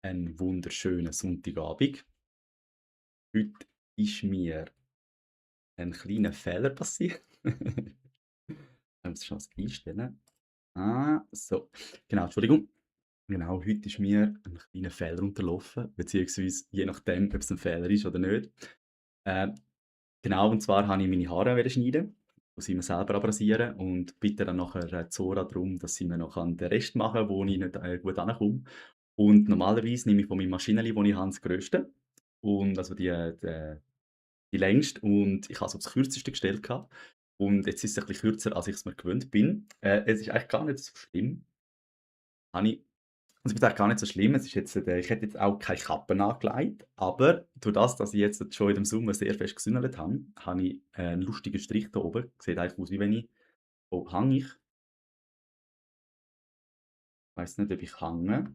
Einen wunderschönen Sonntagabend. Heute ist mir ein kleiner Fehler passiert. Ich muss schon was einstellen. So. Genau, Entschuldigung. Genau, heute ist mir ein kleiner Fehler unterlaufen, beziehungsweise je nachdem, ob es ein Fehler ist oder nicht. Äh, genau, und zwar wollte ich meine Haare schneiden, muss ich mir selber abrasieren und bitte dann nachher Zora darum, dass sie mir noch den Rest machen kann, wo ich nicht gut rankomme. Und normalerweise nehme ich von meinem Maschinenli, das ich habe, das Grösste. Und also die längste und ich habe es aufs Kürzeste gestellt gehabt. Und jetzt ist es ein bisschen kürzer, als ich es mir gewöhnt bin. Es ist eigentlich gar nicht so schlimm. Habe ich also, ich finde es eigentlich gar nicht so schlimm. Es ist jetzt ich hätte jetzt auch keine Kappe angelegt, aber durch das, dass ich jetzt schon in dem Sommer sehr fest gesünnelt habe, habe ich einen lustigen Strich da oben. Sieht eigentlich aus, wie wenn ich wo hänge ich? Weiss nicht, ob ich hänge.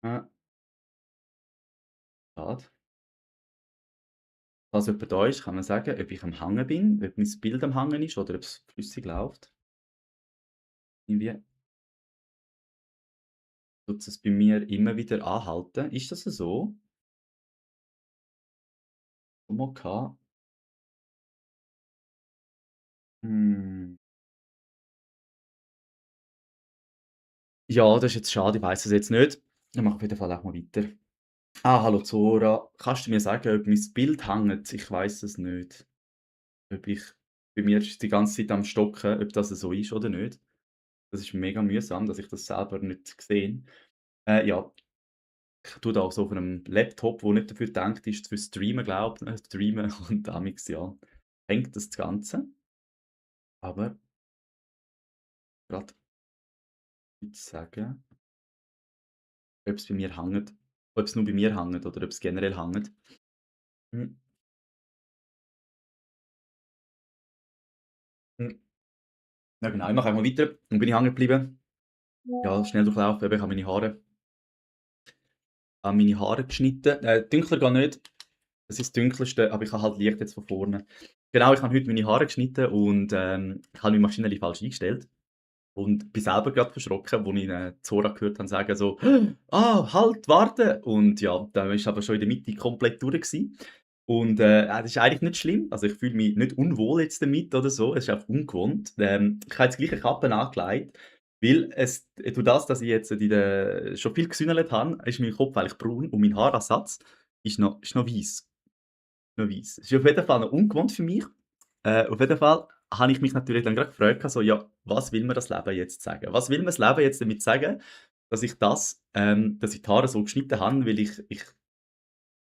Äh, Schade. Falls jemand da ist, kann man sagen, ob ich am Hängen bin, ob mein Bild am Hängen ist oder ob es flüssig läuft. Irgendwie tut es bei mir immer wieder anhalten. Ist das so? Schon mal gehabt? Hm. Ja, das ist jetzt schade, ich weiss es jetzt nicht. Ich mache auf jeden Fall auch mal weiter. Hallo Zora. Kannst du mir sagen, ob mein Bild hängt? Ich weiss es nicht. Ob ich bei mir ist es die ganze Zeit am Stocken, ob das so ist oder nicht. Das ist mega mühsam, dass ich das selber nicht sehe. Ja, ich tue da auch so auf einem Laptop, der nicht dafür gedacht ist, für Streamen, glaube ich, streamen und damals ja, hängt das Ganze. Aber gerade nicht sagen, ob es bei mir hängt, ob es nur bei mir hängt oder ob es generell hängt. Hm, hm. Ja genau, ich mache einfach weiter. Und bin ich hängen geblieben. Ja, schnell durchlaufen, eben, ich habe meine Haare geschnitten. Dunkler geht nicht. Das ist das Dunkelste, aber ich habe halt Licht jetzt von vorne. Genau, ich habe heute meine Haare geschnitten und, ich habe meine Maschine falsch eingestellt und bin selber grad verschrocken, als ich, Zora gehört habe sagen so: „Ah, halt, warte!“ Und ja, da ist aber schon in der Mitte komplett durch gsi. Und, das ist eigentlich nicht schlimm. Also, ich fühle mich nicht unwohl jetzt damit oder so. Es ist einfach ungewohnt. Ich habe jetzt gleich 'ne Kappe angelegt, weil es durch das, dass ich jetzt schon viel gesünnelt habe, ist mein Kopf eigentlich braun und mein Haaransatz ist noch weiss. Noch weiss. Es ist auf jeden Fall noch ungewohnt für mich. Auf jeden Fall habe ich mich natürlich dann grad gefragt, so: „Ja, was will mir das Leben jetzt sagen? Was will mir das Leben jetzt damit sagen, dass ich die Haare so geschnitten habe?“ Weil ich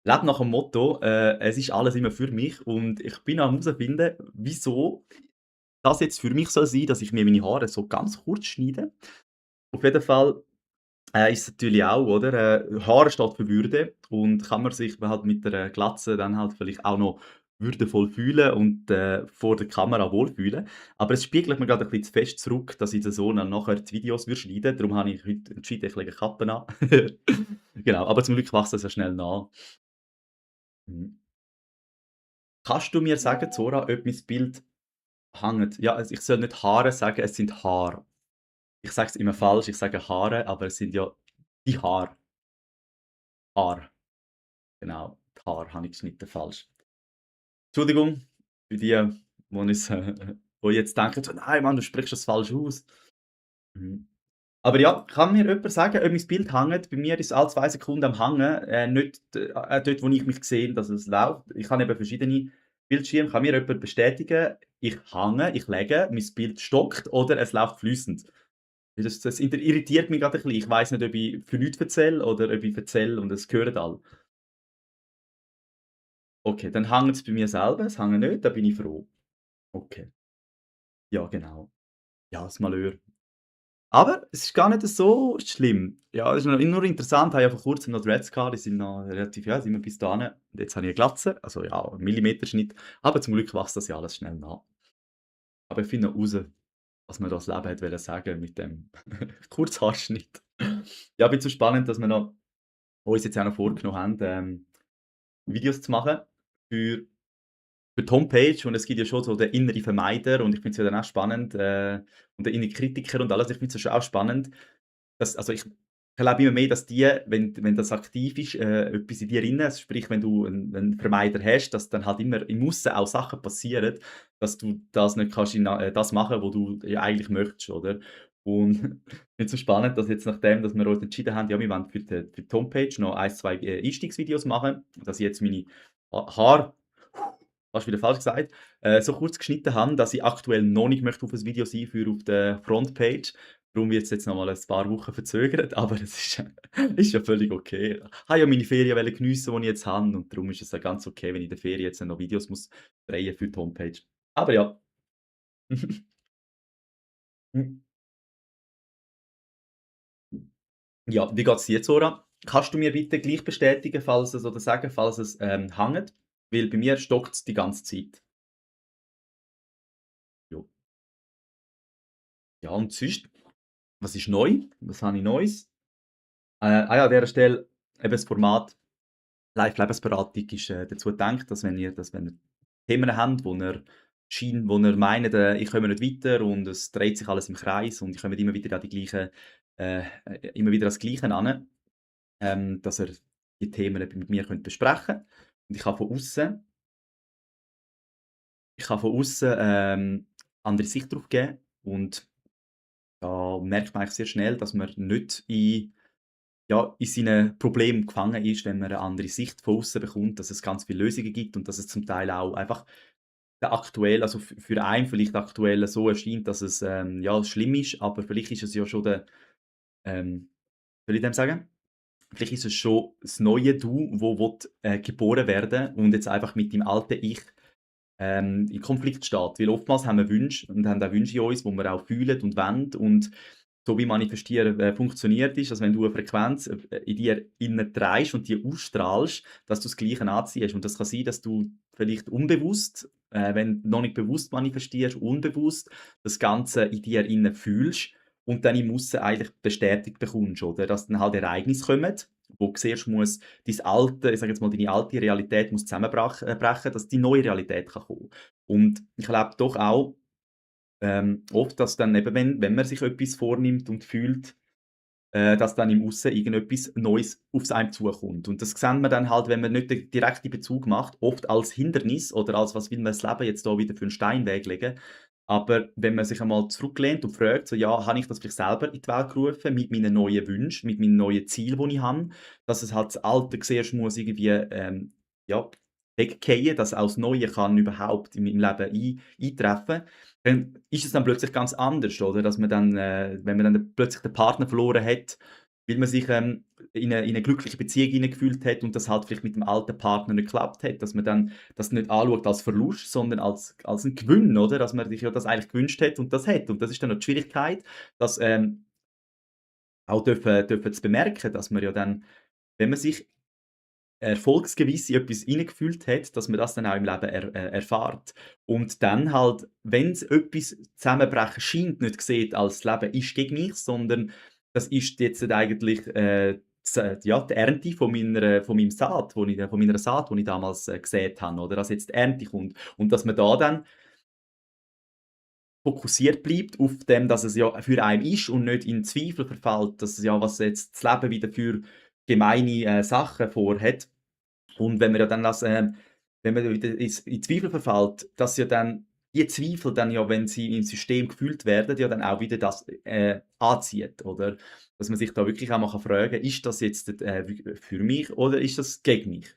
lebe nach dem Motto, es ist alles immer für mich und ich bin am herausfinden, wieso das jetzt für mich soll sein, dass ich mir meine Haare so ganz kurz schneide. Auf jeden Fall, ist es natürlich auch, oder, Haare steht für Würde und kann man sich halt mit der Glatze dann halt vielleicht auch noch würdevoll fühlen und, vor der Kamera wohlfühlen. Aber es spiegelt mir grad ein bisschen zu fest zurück, dass ich den so dann nachher die Videos schneiden würde. Darum habe ich heute entschieden, ich lege eine Kappe an. Genau, aber zum Glück wächst das ja schnell nach. Mhm. Kannst du mir sagen, Zora, ob mein Bild hängt? Ja, also ich soll nicht Haare sagen, es sind Haare. Ich sage es immer falsch, ich sage Haare, aber es sind ja die Haare, genau. Die Haare habe ich geschnitten falsch. Entschuldigung für die, die es die jetzt denken so: „Nein, Mann, du sprichst das falsch aus.“ Mhm. Aber ja, kann mir jemand sagen, ob mein Bild hängt? Bei mir ist es alle 2 Sekunden am Hängen, nicht dort, wo ich mich sehe, dass es läuft. Ich habe eben verschiedene Bildschirme. Kann mir jemand bestätigen, ich hänge, ich lege, mein Bild stockt oder es läuft fließend? Das irritiert mich grad ein bisschen. Ich weiss nicht, ob ich für nichts erzähle oder ob ich erzähle und es hören alle. Okay, dann hängt es bei mir selber, es hängt nicht, da bin ich froh. Okay, ja genau. Ja, das Malheur. Aber es ist gar nicht so schlimm. Ja, es ist nur interessant, ich habe vor Kurzem noch Dreads gehabt, die sind noch relativ ja, sind mir bis dahin. Und jetzt habe ich 'ne Glatze, also ja, 'n Millimeterschnitt, aber zum Glück wächst das ja alles schnell nach. Aber ich finde noch raus, was mir das Leben hat wollen sagen mit dem Kurzhaarschnitt. Ja, bin so spannend, dass wir noch uns jetzt auch noch vorgenommen haben, Videos zu machen für die Homepage und es gibt ja schon so den inneren Vermeider und ich finde es ja dann auch spannend, und den inneren Kritiker und alles. Ich finde es ja schon auch spannend, dass also ich ich erlebe immer mehr, dass die, wenn das aktiv ist, etwas in dir drin, sprich, wenn du einen Vermeider hast, dass dann halt immer im Aussen auch Sachen passieren, dass du das nicht kannst das machen, wo du ja eigentlich möchtest, oder? Und ich finde es so spannend, dass jetzt nachdem, dass wir uns entschieden haben, ja, wir wollen für die Homepage noch 1, 2 Einstiegsvideos machen, dass ich jetzt meine Haare, fast wieder falsch gesagt, so kurz geschnitten habe, dass ich aktuell noch nicht möchte auf ein Video sein für auf der Frontpage. Darum wird es jetzt noch mal ein paar Wochen verzögert, aber das ist ist ja völlig okay. Ich habe ja meine Ferien geniessen, die ich jetzt habe, und darum ist es ja ganz okay, wenn ich in der Ferien jetzt noch Videos muss drehen für die Homepage. Aber ja. Ja, wie geht's dir, Zora? Kannst du mir bitte gleich bestätigen, falls es oder sagen, falls es, hängt? Weil bei mir stockt's die ganze Zeit. Jo. Ja, und sonst, was ist neu? Was habe ich Neues? Ja, an dieser Stelle eben das Format Live-Lebensberatung ist, dazu gedacht, dass wenn ihr Themen habt, wo ihr meint, ich komme nicht weiter und es dreht sich alles im Kreis und ich komme immer wieder an die gleichen immer wieder ans Gleiche an, dass ihr die Themen eben mit mir könnt besprechen. Und ich kann von außen andere Sicht drauf geben, und da merkt man eigentlich sehr schnell, dass man nicht in seinen Problemen gefangen ist, wenn man eine andere Sicht von außen bekommt, dass es ganz viele Lösungen gibt und dass es zum Teil auch einfach also für einen vielleicht aktuell so erscheint, dass es, ja, schlimm ist, aber vielleicht ist es ja schon soll ich dem sagen? Vielleicht ist es schon das neue Du, wo will, geboren werden und jetzt einfach mit dem alten Ich in Konflikt steht. Weil oftmals haben wir Wünsche und haben auch Wünsche in uns, die wir auch fühlen und wollen. Und so wie Manifestieren funktioniert, ist, dass wenn du eine Frequenz in dir innen trägst und die ausstrahlst, dass du das Gleiche anziehst. Und das kann sein, dass du vielleicht unbewusst, wenn du noch nicht bewusst manifestierst, unbewusst das Ganze in dir innen fühlst und dann im Aussen eigentlich bestätigt bekommst, oder? Dass dann halt Ereignisse kommen, wo du siehst, muss ich sage jetzt mal, deine alte Realität muss brechen, dass die neue Realität kann kommen. Und ich erlebe doch auch oft, dass dann eben, wenn man sich etwas vornimmt und fühlt, dass dann im Aussen irgendetwas Neues aufs einem zukommt. Und das sehen wir dann halt, wenn man nicht den direkten Bezug macht, oft als Hindernis oder als «Was will mir das Leben jetzt da wieder für einen Stein weglegen?» Aber wenn man sich einmal zurücklehnt und fragt, so: «Ja, habe ich das vielleicht selber in die Welt gerufen mit meinen neuen Wünschen, mit meinen neuen Zielen, die ich habe?» Dass es halt das Alte zuerst muss irgendwie, ja, wegfallen, dass auch das Neue kann überhaupt in meinem Leben eintreffen. Dann ist es dann plötzlich ganz anders, oder? Dass man dann, wenn man dann plötzlich den Partner verloren hat, weil man sich, in 'ne glückliche Beziehung hineingefühlt hat und das halt vielleicht mit dem alten Partner nicht geklappt hat, dass man dann das nicht anschaut als Verlust, sondern als 'n Gewinn, oder? Dass man sich ja das eigentlich gewünscht hat und das hat. Und das ist dann noch die Schwierigkeit, das, auch zu bemerken, dass man ja dann, wenn man sich erfolgsgewiss in etwas hineingefühlt hat, dass man das dann auch im Leben erfährt. Und dann halt, wenn's etwas zusammenbrechen scheint, nicht sieht als das Leben ist gegen mich, sondern das ist jetzt eigentlich, ja, die Ernte von meinem Saat, von meiner Saat, die ich damals, gesät habe, oder? Dass jetzt die Ernte kommt. Und dass man da dann fokussiert bleibt auf dem, dass es ja für einen ist und nicht in Zweifel verfällt, dass ja, was jetzt das Leben wieder für gemeine, Sachen vorhat. Und wenn man ja dann wenn man wieder in Zweifel verfällt, dass ja dann die Zweifel dann ja, wenn sie im System gefühlt werden, ja dann auch wieder das, anzieht, oder? Dass man sich da wirklich auch mal fragen kann: «Ist das jetzt, für mich oder ist das gegen mich?»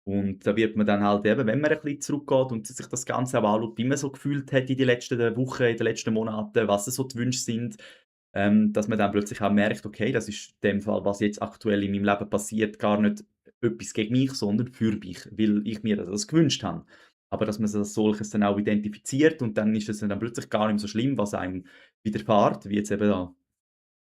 Und da wird man dann halt eben, wenn man ein bisschen zurückgeht und sich das Ganze auch anschaut, wie man so gefühlt hat in den letzten Wochen, in den letzten Monaten, was so die Wünsche sind, dass man dann plötzlich auch merkt: «Okay, das ist in dem Fall, was jetzt aktuell in meinem Leben passiert, gar nicht etwas gegen mich, sondern für mich, weil ich mir das gewünscht habe.» Aber dass man so als solches dann auch identifiziert und dann ist es dann plötzlich gar nicht mehr so schlimm, was einem widerfährt, wie jetzt eben da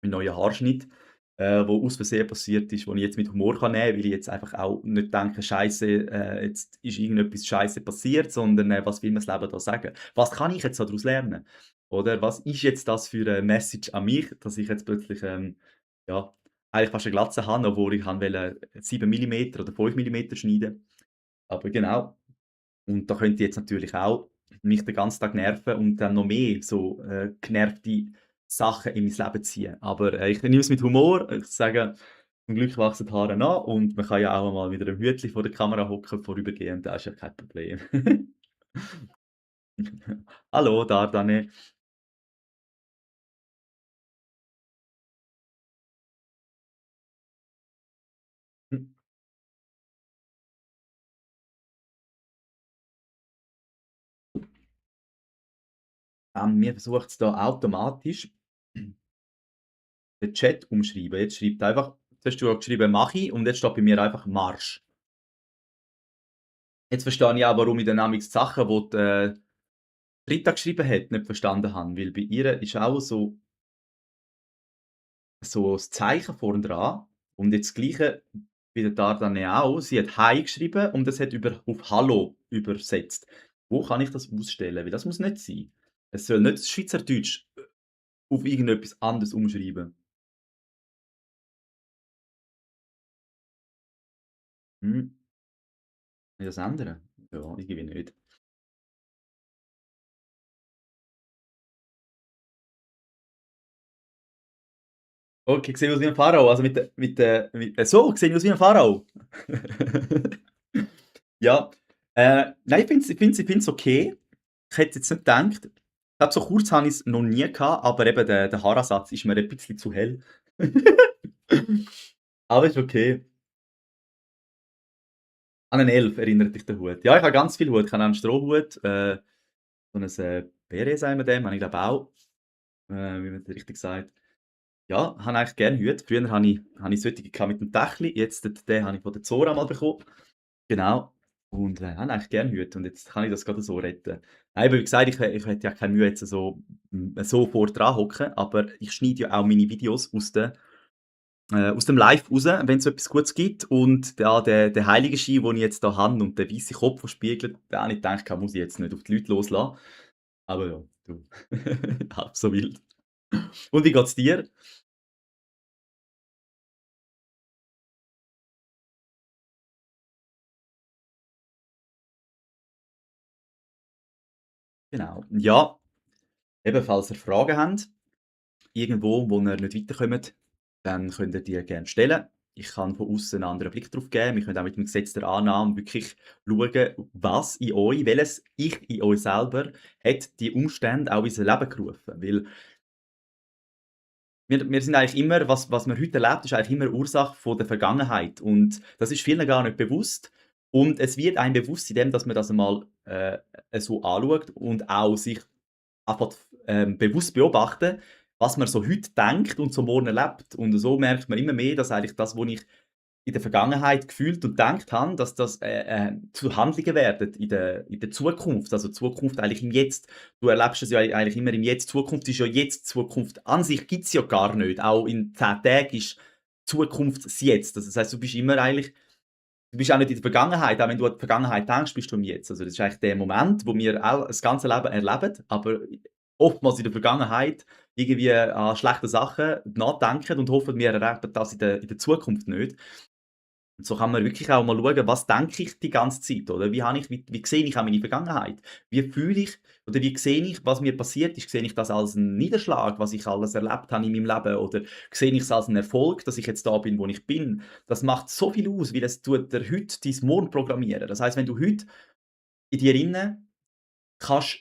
mein neuer Haarschnitt, wo aus Versehen passiert ist, wo ich jetzt mit Humor kann nehmen kann, weil ich jetzt einfach auch nicht denke: «Scheisse, jetzt ist irgendetwas Scheisse passiert», sondern, «Was will mir das Leben da sagen? Was kann ich jetzt daraus lernen?» Oder was ist jetzt das für 'ne Message an mich, dass ich jetzt plötzlich, ja, eigentlich fast eine Glatze habe, obwohl ich wollte 7 Millimeter oder 5 Millimeter schneiden. Aber genau. Und da könnte ich jetzt natürlich auch mich den ganzen Tag nerven und dann noch mehr so, genervte Sachen in mein Leben ziehen. Aber, ich nehme es mit Humor. Ich sage, zum Glück wachsen die Haare nach und man kann ja auch mal mit einem Hütchen vor der Kamera hocken, vorübergehend, das ist ja kein Problem. Hallo, Dardane. Hm, mir versucht es da automatisch den Chat umschreiben. Jetzt schreibt einfach jetzt hast du ja geschrieben «Machi» und jetzt steht bei mir einfach «Marsch». Jetzt verstehe ich auch, warum ich dann manchmal die Sachen, die Rita geschrieben hat, nicht verstanden habe, weil bei ihr ist auch so das Zeichen vorn dran und jetzt das Gleiche bei der Dardane auch. Sie hat «Hi» geschrieben und das hat auf «Hallo» übersetzt. Wo kann ich das ausstellen? Weil das muss nicht sein. Es soll nicht das Schweizerdeutsch auf irgendetwas anderes umschreiben. Hm, will ich das ändern? Ja, irgendwie nicht. Okay, sehe aus wie ein Pharao, also so, sehe ich aus wie ein Pharao? Ja, nein, ich finde es okay. Ich hätte jetzt nicht gedacht. Ich glaube, so kurz habe ich's noch nie gehabt, aber eben der Haaransatz ist mir ein bisschen zu hell. Aber ist okay. An einen Elf erinnert dich der Hut. Ja, ich habe ganz viele Hut. Ich habe auch 'n Strohhut, so 'n, Beret sagen wir dem, habe ich glaube auch, wie man das richtig sagt. Ja, habe eigentlich gerne Hüte. Früher habe ich solche gehabt mit dem Dächli, jetzt den habe ich von der Zora mal bekommen. Genau. Und, habe eigentlich gerne Hüte und jetzt kann ich das gerade so retten. Nein, aber wie gesagt, ich hätte ja keine Mühe, jetzt so vor dran hocken, aber ich schneide ja auch meine Videos aus dem Live raus, wenn es so etwas Gutes gibt und der Heiligenschein, den ich jetzt hier habe und der weisse Kopf, der spiegelt, da habe ich gedacht, muss ich jetzt nicht auf die Leute loslassen. Aber ja, du, halb so wild. Und wie geht's dir? Genau. Ja, eben, falls ihr Fragen habt, irgendwo, wo ihr nicht weiterkommt, dann könnt ihr die gerne stellen. Ich kann von außen einen anderen Blick drauf geben. Wir können auch mit dem Gesetz der Annahme wirklich schauen, was in euch, welches Ich in euch selber hat die Umstände auch in unser Leben gerufen. Weil wir sind eigentlich immer, was man heute erlebt, ist eigentlich immer Ursache von der Vergangenheit. Und das ist vielen gar nicht bewusst. Und es wird einem bewusst, indem dass man das einmal so anschaut und auch sich einfach, bewusst beobachten, was man so heute denkt und so morgen erlebt. Und so merkt man immer mehr, dass eigentlich das, was ich in der Vergangenheit gefühlt und gedacht habe, dass das, zu Handlungen werden in der Zukunft. Also Zukunft eigentlich im Jetzt. Du erlebst es ja eigentlich immer im Jetzt. Zukunft ist ja jetzt. Zukunft an sich gibt es ja gar nicht. Auch in 10 Tagen ist Zukunft das Jetzt. Also das heisst, du bist auch nicht in der Vergangenheit. Auch wenn du an die Vergangenheit denkst, bist du im Jetzt. Also das ist eigentlich der Moment, wo wir all das ganze Leben erleben, aber oftmals in der Vergangenheit irgendwie an schlechte Sachen nachdenken und hoffen, wir erleben das in der Zukunft nicht. Und so kann man wirklich auch mal schauen, was denke ich die ganze Zeit, oder? Wie sehe ich auch meine Vergangenheit? Wie fühle ich oder wie sehe ich, was mir passiert ist? Sehe ich das als 'n Niederschlag, was ich alles erlebt habe in meinem Leben, oder sehe ich es als 'n Erfolg, dass ich jetzt da bin, wo ich bin? Das macht so viel aus, weil es tut dir heute dein Morgen programmieren. Das heisst, wenn du heute in dir inne kannst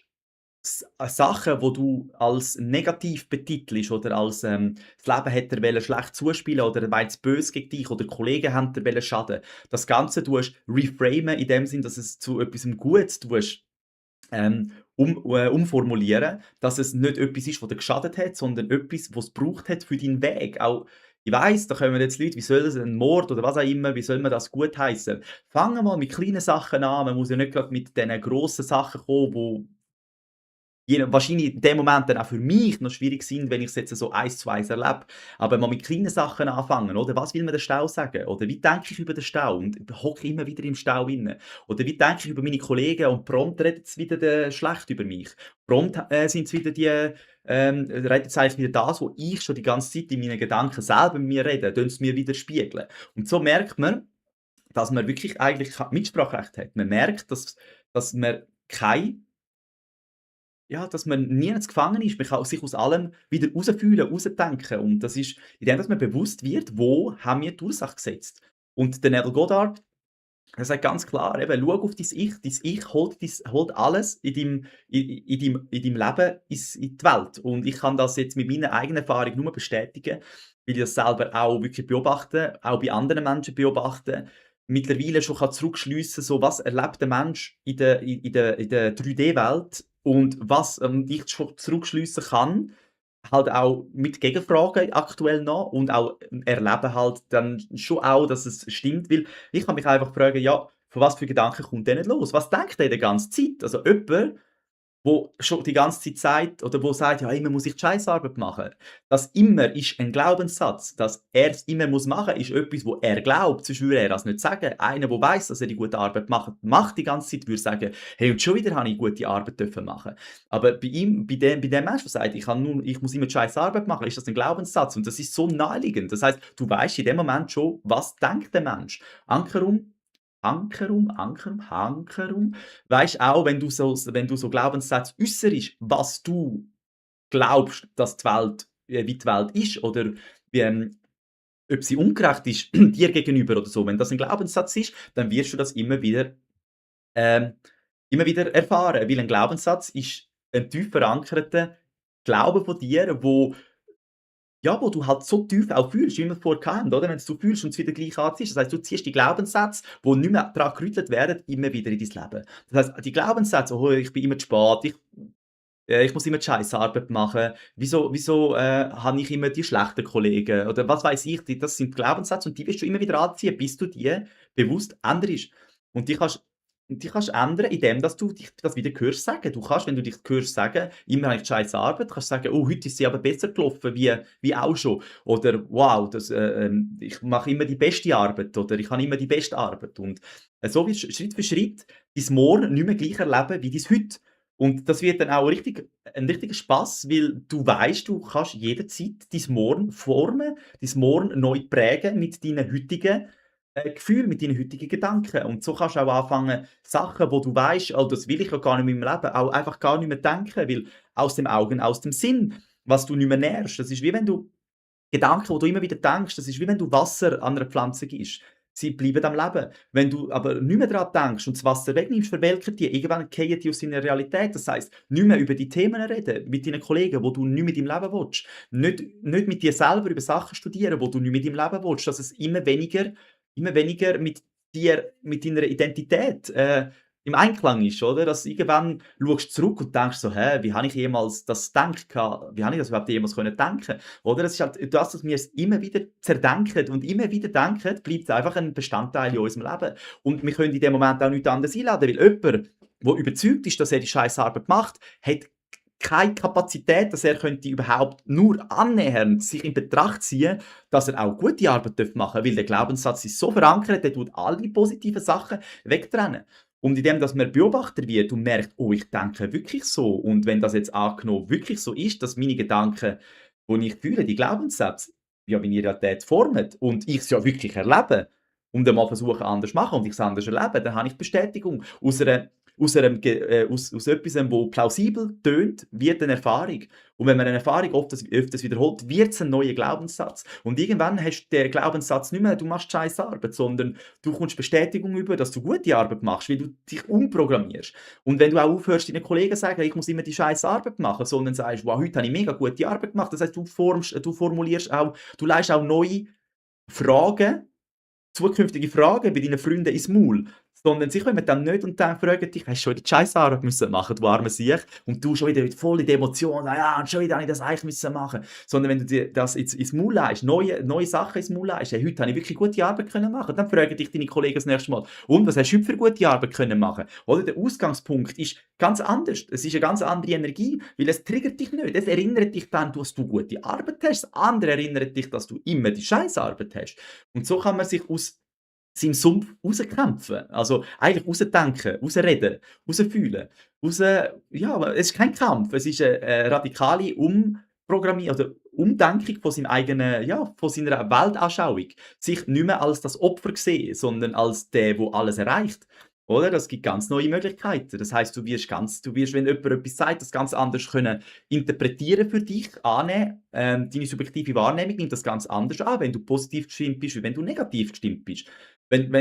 Sachen, wo du als negativ betitelst oder als, das Leben hat dir schlecht zuspielen oder er meint's böse gegen dich oder Kollegen haben dir schaden. Das Ganze tust reframen in dem Sinn, dass es zu etwas Gutes tust, umformulieren, dass es nicht etwas ist, was dir geschadet hat, sondern etwas, was es gebraucht hat für deinen Weg. Auch ich weiss, da kommen jetzt Leute, wie soll das ein Mord oder was auch immer, wie soll man das gutheissen? Fangen mal mit kleinen Sachen an. Man muss ja nicht grad mit diesen grossen Sachen kommen, wo wahrscheinlich in dem Moment dann auch für mich noch schwierig sind, wenn ich es jetzt so eins zu eins erlebe. Aber mal mit kleinen Sachen anfangen, oder? Was will mir der Stau sagen? Oder wie denke ich über den Stau und hocke immer wieder im Stau inne? Oder wie denke ich über meine Kollegen und prompt redet es wieder schlecht über mich? Prompt sind es wieder redet es eigentlich wieder das, was ich schon die ganze Zeit in meinen Gedanken selber mit mir rede, tun es mir wieder spiegeln. Und so merkt man, dass man wirklich eigentlich Mitspracherecht hat. Man merkt, dass man keine ja, dass man nirgends gefangen ist. Man kann sich aus allem wieder rausfühlen, rausdenken. Und das ist indem dass man bewusst wird, wo haben wir die Ursache gesetzt. Und der Neville Goddard, er sagt ganz klar, eben, schau auf dein Ich. Dein Ich holt alles in deinem Leben in die Welt. Und ich kann das jetzt mit meiner eigenen Erfahrung nur bestätigen, weil ich das selber auch wirklich beobachte, auch bei anderen Menschen beobachte. Mittlerweile schon kann zurückschliessen, so was erlebt der Mensch in der 3D-Welt und was ich schon zurückschliessen kann, halt auch mit Gegenfragen aktuell noch und auch erleben halt dann schon auch, dass es stimmt, weil ich kann mich einfach fragen, ja, von was für Gedanken kommt der nicht los? Was denkt der die ganze Zeit? Also jemand, wo schon die ganze Zeit sagt oder wo sagt: „Ja, immer muss ich die Scheissarbeit machen.“ Das immer ist ein Glaubenssatz. Dass er's immer muss machen, ist etwas, wo er glaubt, sonst würde er das nicht sagen. Einer, der weiss, dass er die gute Arbeit macht die ganze Zeit, würde sagen: „Hey, und schon wieder habe ich gute Arbeit dürfen machen.“ Aber bei dem Menschen, der sagt: „Ich muss immer die Scheissarbeit machen“, ist das ein Glaubenssatz und das ist so naheliegend. Das heisst, du weisst in dem Moment schon, was denkt der Mensch. Ankerum Hankerum. Weisst auch, wenn du so Glaubenssätze äusserst, was du glaubst, dass die Welt wie die Welt ist oder wie, ob sie ungerecht ist dir gegenüber oder so. Wenn das ein Glaubenssatz ist, dann wirst du das ähm, immer wieder erfahren, weil ein Glaubenssatz ist ein tief verankerter Glaube von dir, wo du halt so tief auch fühlst, wie wir vorher hatten, oder? Wenn's du fühlst und es wieder gleich anziehst. Das heisst, du ziehst die Glaubenssätze, die nicht mehr dran gerüttelt werden, immer wieder in dein Leben. Das heisst, die Glaubenssätze: „Oh, ich bin immer zu spät, ich muss immer die Scheissarbeit machen. Wieso habe ich immer die schlechten Kollegen?“ Oder was weiß ich, das sind Glaubenssätze und die wirst du immer wieder anziehen, bis du die bewusst änderst. Und die kannst ändern, indem dass du dich das wieder hörst sagen. Du kannst, wenn du dich hörst sagen: „Immer habe ich die scheisse Arbeit“, kannst du sagen: „Oh, heute ist sie aber besser gelaufen wie auch schon.“ Oder: „Wow, ich mache immer die beste Arbeit“ oder „Ich habe immer die beste Arbeit.“ Und, so wirst du Schritt für Schritt dein Morgen nicht mehr gleich erleben wie dein Heute. Und das wird dann auch ein richtiger Spass, weil du weißt, du kannst jederzeit dein Morgen formen, dein Morgen neu prägen mit deinen heutigen Gefühlen, mit deinen heutigen Gedanken. Und so kannst du auch anfangen, Sachen, wo du weißt: „Oh, das will ich ja gar nicht mehr in meinem Leben“, auch einfach gar nicht mehr denken, weil aus dem Augen, aus dem Sinn, was du nicht mehr nährst. Das ist wie wenn du Gedanken, die du immer wieder denkst, das ist wie wenn du Wasser an einer Pflanze gibst. Sie bleiben am Leben. Wenn du aber nicht mehr daran denkst und das Wasser wegnimmst, verwelken die. Irgendwann fallen die aus deiner Realität. Das heisst, nicht mehr über die Themen reden mit deinen Kollegen, wo du nicht mit im Leben willst. Nicht mit dir selber über Sachen studieren, wo du nicht mit im Leben willst. Dass es immer weniger mit dir, mit deiner Identität im Einklang ist, oder? Dass irgendwann schaust du zurück und denkst so: „Hä, wie habe ich jemals das gedacht gehabt? Wie habe ich das überhaupt jemals können denken?“ Oder? Es ist halt das, dass wir es immer wieder zerdenken und immer wieder denken, bleibt einfach ein Bestandteil in unserem Leben. Und wir können in dem Moment auch nichts anderes einladen, weil jemand, der überzeugt ist, dass er die Scheissarbeit macht, hat keine Kapazität, dass er könnte überhaupt nur annähernd sich in Betracht ziehen, dass er auch gute Arbeit machen darf, weil der Glaubenssatz ist so verankert, der tut all die positiven Sachen wegtrennen. Und indem, dass man Beobachter wird und merkt: „Oh, ich denke wirklich so.“ Und wenn das jetzt angenommen wirklich so ist, dass meine Gedanken, die ich fühle, die Glaubenssätze, ja meine Realität formen und ich es ja wirklich erlebe und einmal versuche anders zu machen und ich es anders erlebe, dann habe ich Bestätigung. Aus etwas, wo plausibel tönt, wird eine Erfahrung. Und wenn man eine Erfahrung öfters wiederholt, wird es ein neuer Glaubenssatz. Und irgendwann hast du den Glaubenssatz nicht mehr, du machst scheiß Arbeit, sondern du kommst Bestätigung über, dass du gute Arbeit machst, weil du dich umprogrammierst. Und wenn du auch aufhörst, deinen Kollegen zu sagen: „Ich muss immer die scheiß Arbeit machen“, sondern sagst: „Wow, heute habe ich mega gute Arbeit gemacht.“ Das heisst, du formulierst auch, du leist auch neue Fragen, zukünftige Fragen bei deinen Freunden ins Maul, sondern sie kommen dann nicht und dann fragen dich: „Hast du schon wieder die Scheissarbeit müssen machen, du armer Siech?“ Und du schon wieder voll in der Emotion: „Ah ja, und schon wieder habe ich das eigentlich müssen machen.“ Sondern wenn du dir das ins Maul leist, neue Sachen ins Maul leist: „Hey, heute habe ich wirklich gute Arbeit können machen.“ Dann fragen dich deine Kollegen das nächste Mal: „Und, was hast du heute für gute Arbeit können machen?“ Oder? Der Ausgangspunkt ist ganz anders. Es ist eine ganz andere Energie, weil es triggert dich nicht. Es erinnert dich dann, dass du gute Arbeit hast. Das andere erinnert dich, dass du immer die Scheissarbeit hast. Und so kann man sich aus seinem Sumpf rauskämpfen. Also, eigentlich rausdenken, rausreden, rausfühlen, ja, aber es ist kein Kampf, es ist eine radikale oder Umdenkung von seinem eigenen ja, von seiner Weltanschauung. Sich nicht mehr als das Opfer sehen, sondern als der alles erreicht. oder? Das gibt ganz neue Möglichkeiten. Das heisst, du wirst, wenn jemand etwas sagt, das ganz anders können interpretieren für dich, annehmen. Deine subjektive Wahrnehmung nimmt das ganz anders an, wenn du positiv gestimmt bist, wie wenn du negativ gestimmt bist. Wenn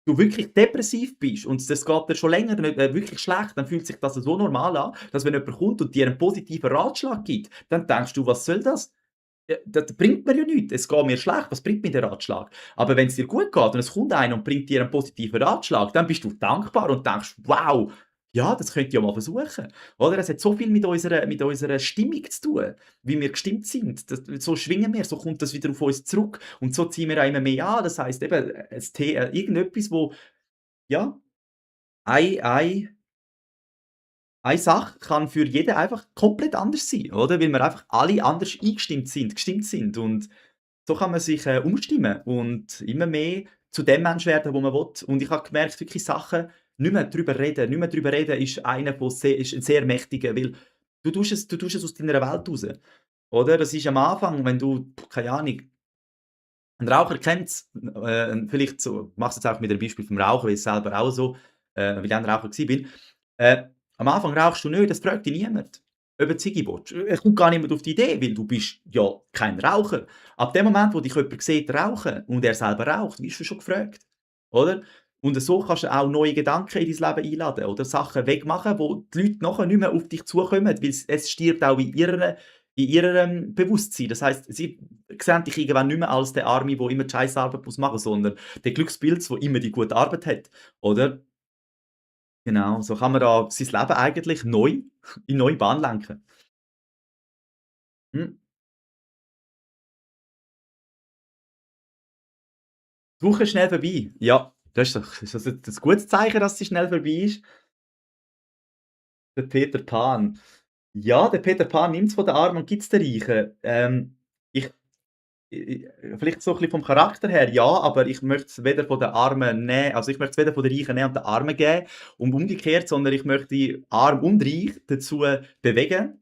du wirklich depressiv bist und das geht dir schon länger nicht, wirklich schlecht, dann fühlt sich das so normal an, dass wenn jemand kommt und dir einen positiven Ratschlag gibt, dann denkst du: „Was soll das? Das bringt mir ja nichts. Es geht mir schlecht. Was bringt mir der Ratschlag?“ Aber wenn es dir gut geht und es kommt einer und bringt dir einen positiven Ratschlag, dann bist du dankbar und denkst: „Wow, ja, das könnte ich ja mal versuchen.“ Oder? Es hat so viel mit unserer Stimmung zu tun, wie wir gestimmt sind. So schwingen wir, so kommt das wieder auf uns zurück und so ziehen wir auch immer mehr an. Das heisst eben, irgendetwas, wo ja, ei ei eine Sache kann für jeden einfach komplett anders sein, oder? Weil wir einfach alle anders gestimmt sind und so kann man sich, umstimmen und immer mehr zu dem Mensch werden, wo man will. Und ich habe gemerkt, wirklich Sachen nicht mehr drüber reden ist einer von ist ein sehr mächtiger, weil du tust es aus deiner Welt raus, oder? Das ist am Anfang, wenn du, keine Ahnung, 'n Raucher kennt's, vielleicht so mach's jetzt auch mit dem Beispiel vom Rauchen, weil ich selber auch so weil ich auch 'n Raucher gsi bin. Am Anfang rauchst du nicht, das fragt dich niemand, ob du 'ne Ziggi willst. Es kommt gar niemand auf die Idee, weil du bist ja kein Raucher. Ab dem Moment, wo dich jemand sieht rauchen und er selber raucht, wirst du schon gefragt, oder? Und so kannst du auch neue Gedanken in dein Leben einladen oder Sachen wegmachen, wo die Leute nachher nicht mehr auf dich zukommen, weil es stirbt auch in ihrem Bewusstsein. Das heisst, sie sehen dich irgendwann nicht mehr als den Army, der immer die Scheissarbeit machen muss, sondern der Glückspilz, der immer die gute Arbeit hat, oder? Genau, so kann man da sein Leben eigentlich neu in neue Bahn lenken. Mhm. Die Woche ist schnell vorbei. Ja, das ist ein gutes Zeichen, dass sie schnell vorbei ist. Der Peter Pan. Ja, der Peter Pan nimmt's von den Armen und gibt's den Reichen. Ich vielleicht so 'n bisschen vom Charakter her, ja, aber ich möchte es weder von den Armen nehmen, also, ich möchte es weder von den Reichen nehmen und den Armen geben und umgekehrt, sondern ich möchte arm und reich dazu bewegen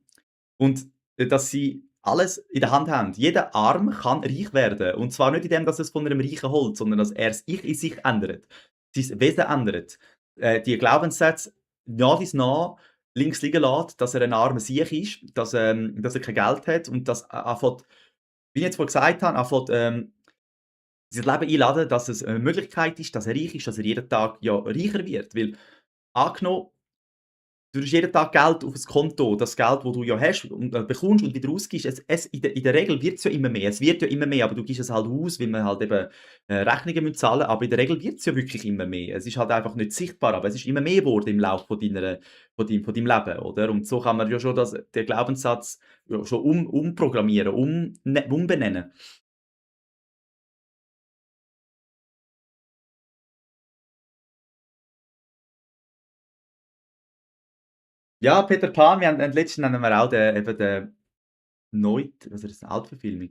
und, dass sie alles in der Hand haben. Jeder Arm kann reich werden und zwar nicht indem, dass er es von einem Reichen holt, sondern dass er das Ich in sich ändert, sein Wesen ändert, die Glaubenssätze nach dies nach links liegen lässt, dass er ein armer Siech ist, dass er kein Geld hat und dass a anfängt, wie ich jetzt vorhin gesagt habe, anfängt, sein Leben einladen, dass es 'ne Möglichkeit ist, dass er reich ist, dass er jeden Tag, ja, reicher wird. Weil angenommen, du tust jeden Tag Geld auf 'n Konto, das Geld, das du ja hast und, bekommst und wieder ausgibst, in der Regel wird's ja immer mehr. Es wird ja immer mehr, aber du gibst es halt aus, weil man halt eben, Rechnungen müssen zahlen, aber in der Regel wird's ja wirklich immer mehr. Es ist halt einfach nicht sichtbar, aber es ist immer mehr geworden im Laufe von deinem Leben, oder? Und so kann man ja schon den Glaubenssatz ja schon umprogrammieren, umbenennen. Ja, Peter Pan, letztens haben wir auch den Neut was ist das, 'ne Altverfilmung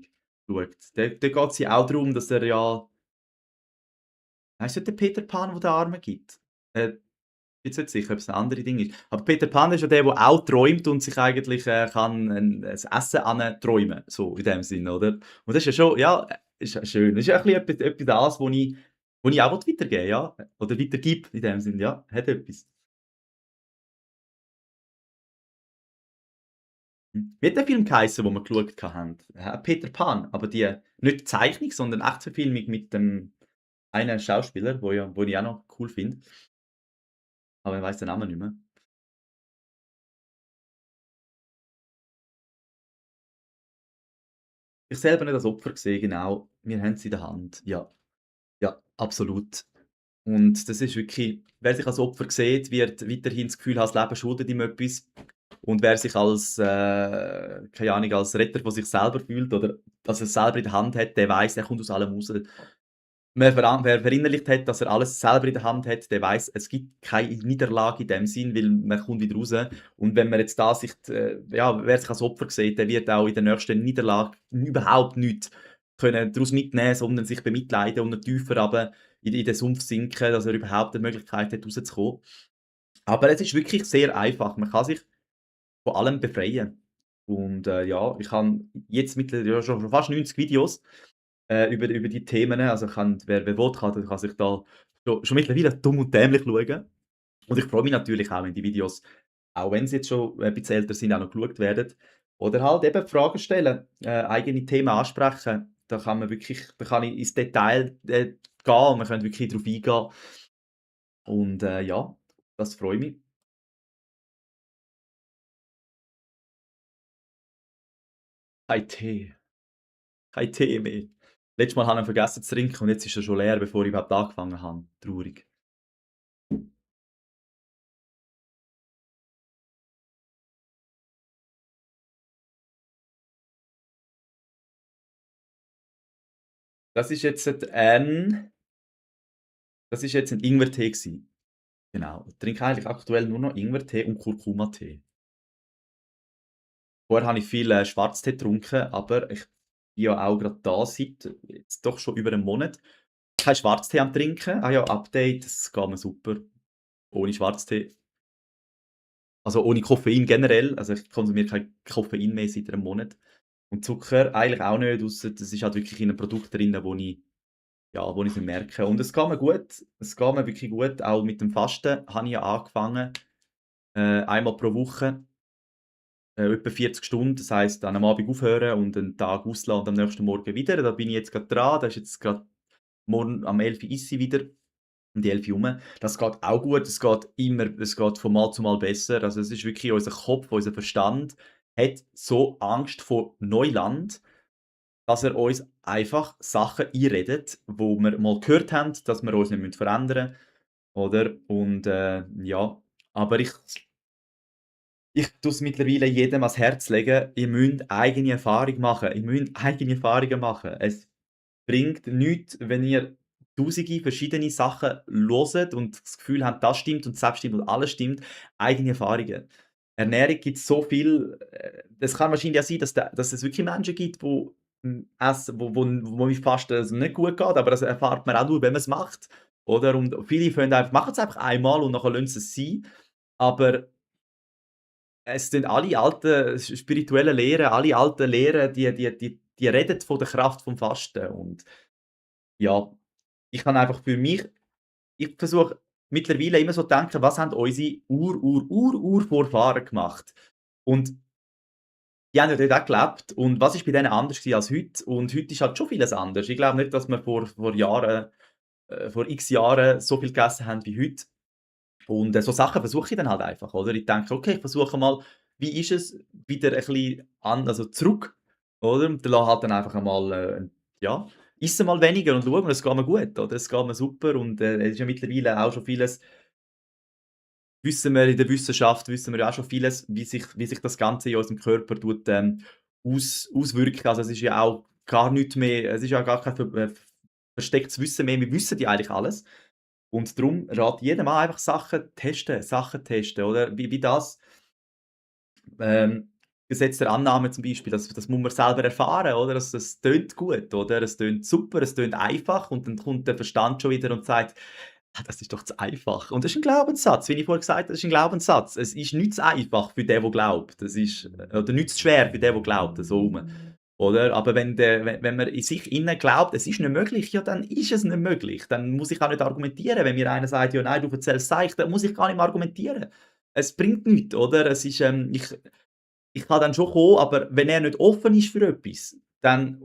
geschaut. Da geht's ja auch darum, dass er ja heisst nicht der Peter Pan, der den Armen gibt? Bin jetzt nicht sicher, ob's 'n andere Ding ist. Aber Peter Pan ist ja der auch träumt und sich eigentlich, kann das Essen träumen, so in dem Sinne, oder? Und das ist ja schon ja, ist ja schön. Das ist ja ein bisschen etwa das, wo ich auch weitergeben will, ja, oder weitergebe in dem Sinne, ja, hat etwas. Wie hat der Film geheissen, den wir geschaut haben? Peter Pan, aber nicht die Zeichnung, sondern Echtverfilmung mit dem einen Schauspieler, wo ich auch noch cool finde, aber ich weiss den Namen nicht mehr. Ich selber nicht als Opfer gesehen, genau. Wir haben's in der Hand. Ja, ja, absolut. Und das ist wirklich, wer sich als Opfer sieht, wird weiterhin das Gefühl haben, das Leben schuldet ihm etwas. Und wer sich als, keine Ahnung, als Retter von sich selber fühlt oder dass er's selber in der Hand hat, der weiss, er kommt aus allem raus. Wer verinnerlicht hat, dass er alles selber in der Hand hat, der weiß, es gibt keine Niederlage in dem Sinn, weil man kommt wieder raus. Und wenn man jetzt da sich ja, wer sich als Opfer sieht, der wird auch in der nächsten Niederlage überhaupt nichts können daraus mitnehmen, sondern sich bemitleiden und noch tiefer runter in den Sumpf sinken, dass er überhaupt eine Möglichkeit hat, rauszukommen. Aber es ist wirklich sehr einfach. Man kann sich von allem befreien. Und, ja, ich habe jetzt mittlerweile ja schon fast 90 Videos über die Themen. Also kann wer will, kann sich da schon mittlerweile dumm und dämlich schauen. Und ich freue mich natürlich auch, wenn die Videos, auch wenn sie jetzt schon ein bisschen älter sind, auch noch geschaut werden. Oder halt eben Fragen stellen, eigene Themen ansprechen. Da kann ich ins Detail, gehen und wir können wirklich drauf eingehen. Und, ja, das freut mich. Kein Tee, kein Tee mehr. Letztes Mal habe ich ihn vergessen zu trinken und jetzt ist er schon leer, bevor ich überhaupt angefangen habe. Traurig. Das ist jetzt das ist jetzt ein Ingwertee gsi. Genau. Ich trinke eigentlich aktuell nur noch Ingwertee und Kurkumatee. Vorher habe ich viel, Schwarztee getrunken, aber ich bin ja auch gerade da seit jetzt doch schon über 'nem Monat kein Schwarztee am Trinken. Ah ja, Update, es geht mir super ohne Schwarztee. Also, ohne Koffein generell. Also, ich konsumiere kein Koffein mehr seit 'nem Monat. Und Zucker eigentlich auch nicht, ausser das ist halt wirklich in 'nem Produkt drin, wo ich ja, wo ich's nicht merke. Und es geht mir gut. Es geht mir wirklich gut. Auch mit dem Fasten habe ich ja angefangen, einmal pro Woche. Etwa 40 Stunden, das heisst, dann am Abend aufhören und 'n Tag auslassen und am nächsten Morgen wieder. Da bin ich jetzt grad dran. Da ist jetzt grad morgen am 11:00 isse ich wieder, um die 11:00 rum. Das geht auch gut. Es geht von Mal zu Mal besser. Also, es ist wirklich unser Kopf, unser Verstand hat so Angst vor Neuland, dass er uns einfach Sachen einredet, wo wir mal gehört haben, dass wir uns nicht verändern müssen, oder? Und, ja, aber ich tue es mittlerweile jedem ans Herz legen, ihr müsst eigene Erfahrung machen. Ihr müsst eigene Erfahrungen machen. Es bringt nichts, wenn ihr tausende verschiedene Sachen hört und das Gefühl habt, das stimmt und das stimmt und alles stimmt. Eigene Erfahrungen. Ernährung gibt so viel, es kann wahrscheinlich auch sein, dass es wirklich Menschen gibt, wo, essen wo mir fast nicht gut geht, aber das erfahrt man auch nur, wenn man es macht, oder? Und viele machen es einfach einmal und nachher lassen sie es sein. Aber es sind alle alten spirituellen Lehren, alle alten Lehren, die reden von der Kraft vom Fasten. Und ja, ich kann einfach für mich ich versuche mittlerweile immer so zu denken: „Was haben unsere Urvorfahren gemacht?“ Und die haben ja dort auch gelebt. Und was ist bei denen anders gewesen als heute? Und heute ist halt schon vieles anders. Ich glaube nicht, dass wir vor X Jahren so viel gegessen haben wie heute. Und, so Sachen versuche ich dann halt einfach, oder? Ich denke: „Okay, ich versuche mal, wie ist es, wieder ein bisschen zurück“, oder? Und lasse halt dann einfach einmal, ja, esse mal weniger und schaue mal, es geht mir gut, oder? Es geht mir super und, es ist ja mittlerweile auch schon vieles wissen wir in der Wissenschaft wissen wir ja auch schon vieles, wie sich das Ganze in unserem Körper tut, auswirken. Also, es ist ja auch gar nichts mehr es ist ja gar kein verstecktes Wissen mehr. Wir wissen ja eigentlich alles. Und darum rate ich jedem an, einfach Sachen testen, oder? Wie das, ähm, Gesetz der Annahme zum Beispiel, das muss man selber erfahren, oder? Das tönt gut, oder? Es tönt super, es tönt einfach und dann kommt der Verstand schon wieder und sagt: „Ah, das ist doch zu einfach.“ Und das ist ein Glaubenssatz, wie ich vorher gesagt habe, das ist ein Glaubenssatz. Es ist nicht zu einfach für den, der glaubt. Oder nicht zu schwer für den, der glaubt, so rum. Oder? Aber wenn man in sich innen glaubt, es ist nicht möglich, ja, dann ist es nicht möglich. Dann muss ich auch nicht argumentieren. Wenn mir einer sagt: „Ja, nein, du erzählst Seich“, dann muss ich gar nicht mehr argumentieren. Es bringt nichts, oder? Ich kann dann schon kommen, aber wenn er nicht offen ist für etwas, dann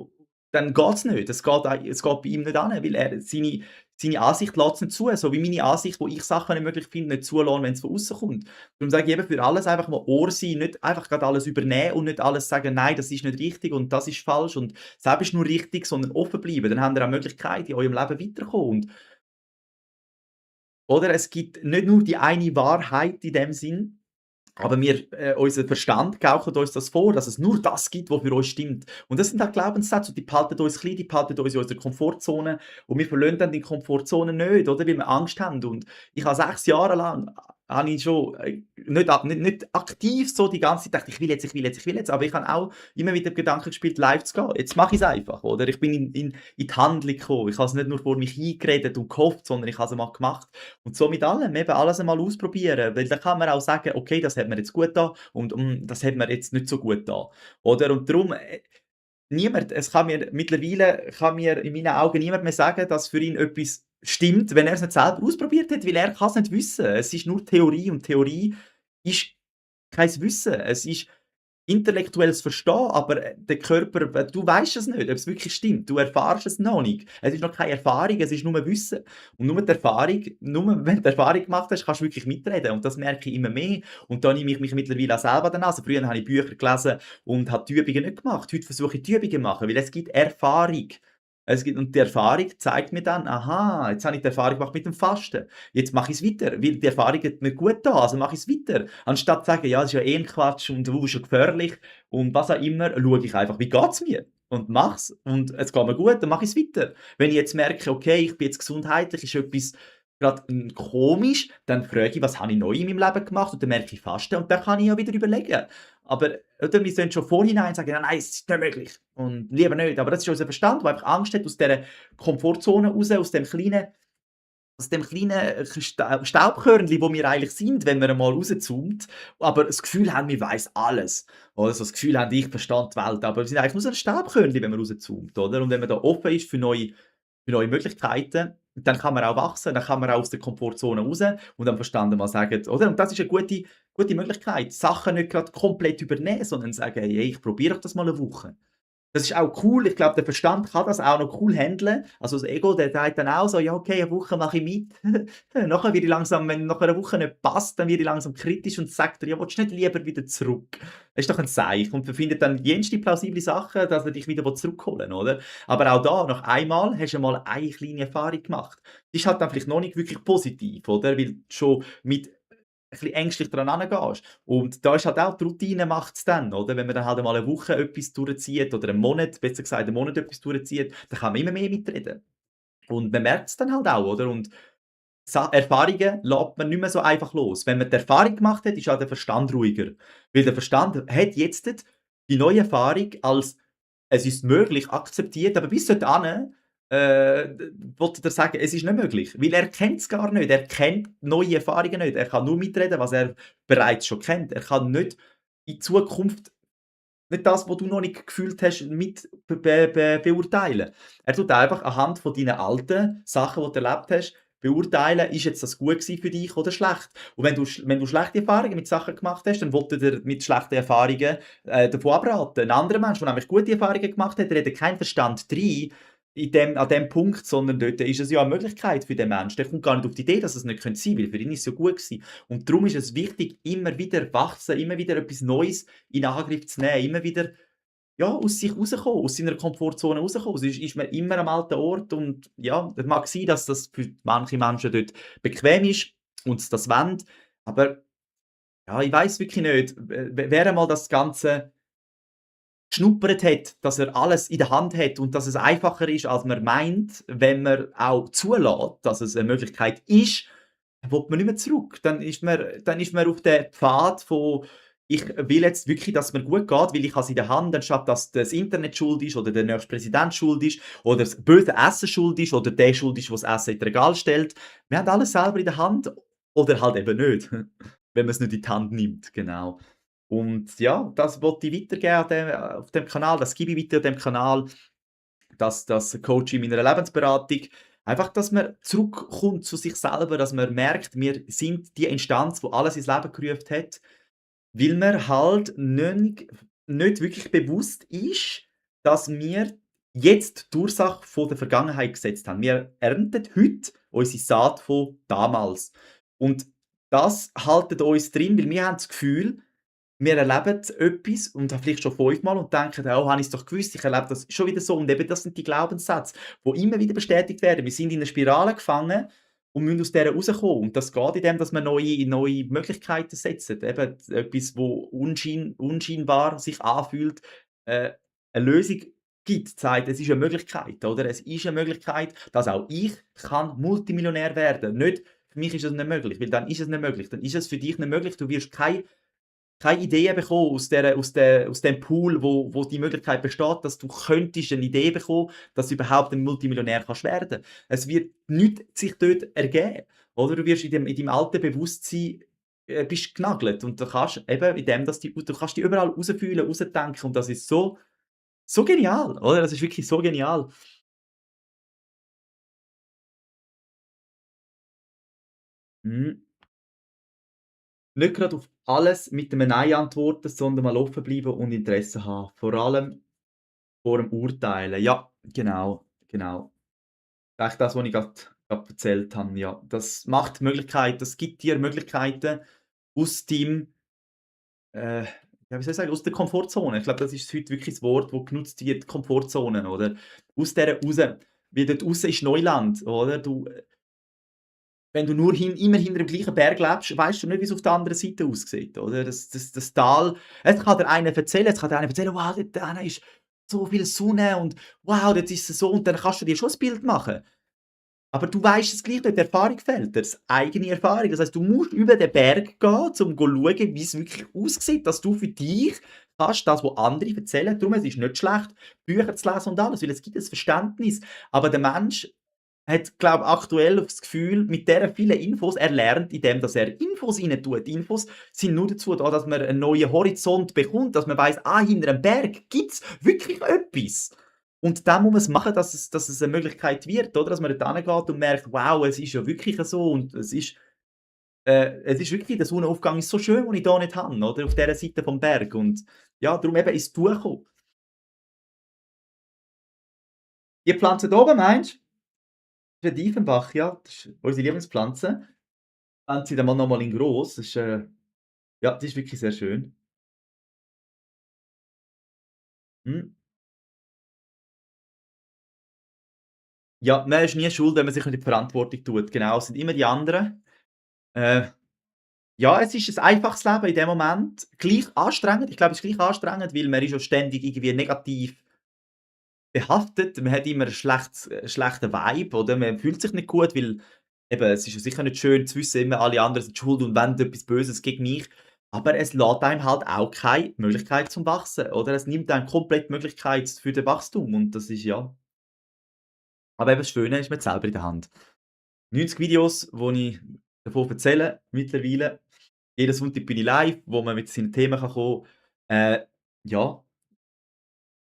geht's nicht. Es geht bei ihm nicht an, weil er seine Ansicht lässt's nicht zu. So wie meine Ansicht, wo ich Sachen nicht möglich finde, nicht zulassen, wenn's von aussen kommt. Darum sage ich eben, für alles einfach mal Ohr sein, nicht einfach grad alles übernehmen und nicht alles sagen: „Nein, das ist nicht richtig und das ist falsch und das ist nur richtig“, sondern offen bleiben. Dann habt ihr auch Möglichkeit, in eurem Leben weiterkommen und oder? Es gibt nicht nur die eine Wahrheit in dem Sinn, aber unser Verstand gaukelt uns das vor, dass es nur das gibt, was für uns stimmt. Und das sind halt Glaubenssätze und die behalten uns klein, die behalten uns in unserer Komfortzone und wir verlassen dann die Komfortzone nicht, oder? Weil wir Angst haben. Und ich habe 6 Jahre lang habe ich schon, nicht aktiv so die ganze Zeit gedacht: „Ich will jetzt, ich will jetzt, ich will jetzt“, aber ich habe auch immer mit dem Gedanken gespielt, live zu gehen. Jetzt mache ich's einfach, oder? Ich bin in die Handlung gekommen. Ich habe es nicht nur vor mich hingeredet und gehofft, sondern ich habe es einmal gemacht. Und so mit allem, eben alles einmal ausprobieren, weil dann kann man auch sagen: „Okay, das hat mir jetzt gut getan und, das hat mir jetzt nicht so gut getan.“ Oder? Und darum, niemand es kann mir mittlerweile kann mir in meinen Augen niemand mehr sagen, dass für ihn etwas stimmt, wenn er's nicht selber ausprobiert hat, weil er kann's nicht wissen. Es ist nur Theorie und Theorie ist kein Wissen. Es ist intellektuelles Verstehen, aber, der Körper du weisst es nicht, ob's wirklich stimmt. Du erfährst es noch nicht. Es ist noch keine Erfahrung, es ist nur Wissen. Und nur wenn du die Erfahrung gemacht hast, kannst du wirklich mitreden. Und das merke ich immer mehr. Und da nehme ich mich mittlerweile auch selber an der Nase. Früher habe ich Bücher gelesen und habe die Übungen nicht gemacht. Heute versuche ich die Übungen zu machen, weil es gibt Erfahrung. Und die Erfahrung zeigt mir dann: „Aha, jetzt habe ich die Erfahrung gemacht mit dem Fasten. Jetzt mache ich's weiter, weil die Erfahrung hat mir gut getan, also mache ich's weiter.“ Anstatt zu sagen: „Ja, das ist ja eh 'n Quatsch und ist ja gefährlich“ und was auch immer, schaue ich einfach: „Wie geht's mir?“ und mache es. Und es geht mir gut, dann mache ich's weiter. Wenn ich jetzt merke: „Okay, ich bin jetzt gesundheitlich ist etwas grad, komisch“, dann frage ich: „Was habe ich neu in meinem Leben gemacht?“ Und dann merke ich Fasten und dann kann ich ja wieder überlegen. Aber, oder, wir sollen schon vorhinein sagen: „Ja, nein, es ist nicht möglich und lieber nicht.“ Aber das ist unser Verstand, der einfach Angst hat, aus dieser Komfortzone raus, aus dem kleinen Staubkörnchen, wo wir eigentlich sind, wenn man einmal rauszoomt, aber das Gefühl haben, wir weiss alles. Oder so das Gefühl haben, ich verstehe die Welt, aber wir sind eigentlich nur so 'n Staubkörnchen, wenn man rauszoomt, oder? Und wenn man da offen ist für neue Möglichkeiten, dann kann man auch wachsen, dann kann man auch aus der Komfortzone raus und am Verstand mal sagen, oder? Und das ist eine gute Möglichkeit, Sachen nicht grad komplett übernehmen, sondern sagen: „Hey, ich probiere doch das mal 'ne Woche.“ Das ist auch cool. Ich glaube, der Verstand kann das auch noch cool handeln. Also, das Ego, der sagt dann auch so: „Ja, okay, 'ne Woche mache ich mit.“ Nachher werde ich langsam, wenn nach einer Woche nicht passt, dann werde ich langsam kritisch und sage dir: „Ja, willst du nicht lieber wieder zurück?“ Das ist doch ein Seich und findet dann jenste plausible Sachen, dass er dich wieder zurückholen will, oder? Aber auch da, nach einmal hast du mal eine kleine Erfahrung gemacht. Die ist halt dann vielleicht noch nicht wirklich positiv, oder? Weil du schon mit bisschen ängstlich dran herangehst. Und da ist halt auch die Routine macht's dann, oder? Wenn man dann halt einmal 'ne Woche etwas durchzieht oder 'n Monat, besser gesagt 'n Monat etwas durchzieht, dann kann man immer mehr mitreden. Und man merkt's dann halt auch, oder? Und Erfahrungen lässt man nicht mehr so einfach los. Wenn man die Erfahrung gemacht hat, ist auch der Verstand ruhiger. Weil der Verstand hat jetzt die neue Erfahrung als „es ist möglich“ akzeptiert, aber bis dorthin, will er sagen, es ist nicht möglich, weil er kennt's gar nicht. Er kennt neue Erfahrungen nicht. Er kann nur mitreden, was er bereits schon kennt. Er kann nicht in Zukunft nicht das, was du noch nicht gefühlt hast, mit beurteilen. Er tut einfach anhand von deinen alten Sachen, die du erlebt hast, beurteilen, ist jetzt das gut gewesen für dich oder schlecht. Und wenn du schlechte Erfahrungen mit Sachen gemacht hast, dann will er dir mit schlechten Erfahrungen, davon abraten. Ein anderer Mensch, der nämlich gute Erfahrungen gemacht hat, der hat keinen Verstand drin an dem Punkt, sondern dort ist es ja eine Möglichkeit für den Menschen. Der kommt gar nicht auf die Idee, dass es nicht sein könnte, weil für ihn ist es ja gut gewesen. Und darum ist es wichtig, immer wieder wachsen, immer wieder etwas Neues in Angriff zu nehmen, immer wieder, ja, aus sich rauskommen, aus seiner Komfortzone rauskommen. Sonst ist man immer am alten Ort und ja, es mag sein, dass das für manche Menschen dort bequem ist und sie das wollen, aber ja, ich weiss wirklich nicht, wer einmal das Ganze geschnuppert hat, dass er alles in der Hand hat und dass es einfacher ist, als man meint, wenn man auch zulässt, dass es eine Möglichkeit ist, dann will man nicht mehr zurück. Dann ist man auf dem Pfad von: „Ich will jetzt wirklich, dass es mir gut geht, weil ich habe es in der Hand, anstatt dass das Internet schuld ist oder der nächste Präsident schuld ist oder das böse Essen schuld ist oder der schuld ist, der das Essen ins Regal stellt.“ Wir haben alles selber in der Hand oder halt eben nicht, wenn man es nicht in die Hand nimmt, genau. Und ja, das wollte ich weitergeben auf dem Kanal, das gebe ich weiter an dem Kanal, das coache ich in meiner Lebensberatung. Einfach, dass man zurückkommt zu sich selber, dass man merkt, wir sind die Instanz, die alles ins Leben gerufen hat, weil mir halt nicht wirklich bewusst ist, dass wir jetzt die Ursache von der Vergangenheit gesetzt haben. Wir ernten heute unsere Saat von damals. Und das haltet uns drin, weil wir haben das Gefühl, wir erleben etwas und haben vielleicht schon 5-mal und denken: „Oh, habe ich's doch gewusst, ich erlebe das schon wieder so.“ Und eben das sind die Glaubenssätze, die immer wieder bestätigt werden. Wir sind in 'ner Spirale gefangen und müssen aus der rauskommen. Und das geht, indem dass wir neue Möglichkeiten setzen. Eben etwas, wo unscheinbar sich anfühlt, äh, 'ne Lösung gibt, sagt, es ist eine Möglichkeit, oder? Es ist eine Möglichkeit, dass auch ich kann Multimillionär werden. Nicht: „Für mich ist es nicht möglich“, weil dann ist es nicht möglich. Dann ist es für dich nicht möglich. Du wirst keine Idee bekommen aus dem Pool, wo die Möglichkeit besteht, dass du könntest eine Idee bekommen, dass du überhaupt ein Multimillionär kannst werden. Es wird nichts sich dort ergeben, oder? Du wirst in deinem alten Bewusstsein, bist genagelt und du kannst eben indem dass du kannst dich überall rausfühlen, rausdenken und das ist so genial, oder? Das ist wirklich so genial. Hm, nicht gerade auf alles mit einem „Nein“ antworten, sondern mal offen bleiben und Interesse haben. Vor allem vor dem Urteilen. Ja, genau, genau. Eigentlich das, was ich grad erzählt habe, ja. Das gibt dir Möglichkeiten aus deinem, ja, wie soll ich sagen, aus der Komfortzone. Ich glaube, das ist heute wirklich das Wort, das genutzt wird, Komfortzone, oder? Aus der raus. Weil dort draussen ist Neuland, oder? Wenn du nur immer hinter dem gleichen Berg lebst, weisst du nicht, wie's auf der anderen Seite aussieht, oder? Das Tal, jetzt kann dir einer erzählen, «Wow, dort hinten ist so viel Sonne und wow, dort ist es so.» Und dann kannst du dir schon 'n Bild machen. Aber du weisst es gleich nicht, die Erfahrung fehlt dir, das eigene Erfahrung. Das heisst, du musst über den Berg gehen, um schauen, wie's wirklich aussieht, dass du für dich kannst das, was andere erzählen, darum, es ist nicht schlecht, Bücher zu lesen und alles, weil es gibt ein Verständnis. Aber der Mensch hat, glaube aktuell das Gefühl, mit diesen vielen Infos, er lernt, indem dass er Infos rein tut. Infos sind nur dazu da, dass man einen neuen Horizont bekommt, dass man weiss, hinter einem Berg gibt's wirklich etwas. Und dann muss man's machen, dass es 'ne Möglichkeit wird, oder? Dass man dort hingeht und merkt: «Wow, es ist ja wirklich so und es ist wirklich der Sonnenaufgang ist so schön, den ich hier nicht habe, oder? Auf dieser Seite vom Berg.» Und ja, darum eben ins Tun kommen. Die Pflanze da oben meinst du? Das ist 'n Diefenbach, ja, das ist unsere Lieblingspflanze. Haben sie dann mal noch mal in gross. Das ist, ja, die ist wirklich sehr schön. Mhm. Ja, man ist nie schuld, wenn man sich nicht in die Verantwortung tut. Genau, es sind immer die anderen. Äh, ja, es ist ein einfaches Leben in dem Moment. Gleich anstrengend. Ich glaube, es ist gleich anstrengend, weil man ist ja ständig irgendwie negativ behaftet. Man hat immer ein schlechten Vibe, oder? Man fühlt sich nicht gut, weil eben, es ist ja sicher nicht schön zu wissen, immer alle anderen sind schuld und wollen etwas Böses gegen mich. Aber es lässt einem halt auch keine Möglichkeit zum Wachsen, oder? Es nimmt einem komplett die Möglichkeit für den Wachstum und das ist ja, aber eben das Schöne ist, man hat's selber in der Hand. 90 Videos, wo ich davon erzähle mittlerweile. Jeden Sonntag bin ich live, wo man mit seinen Themen kommen kann. Ja,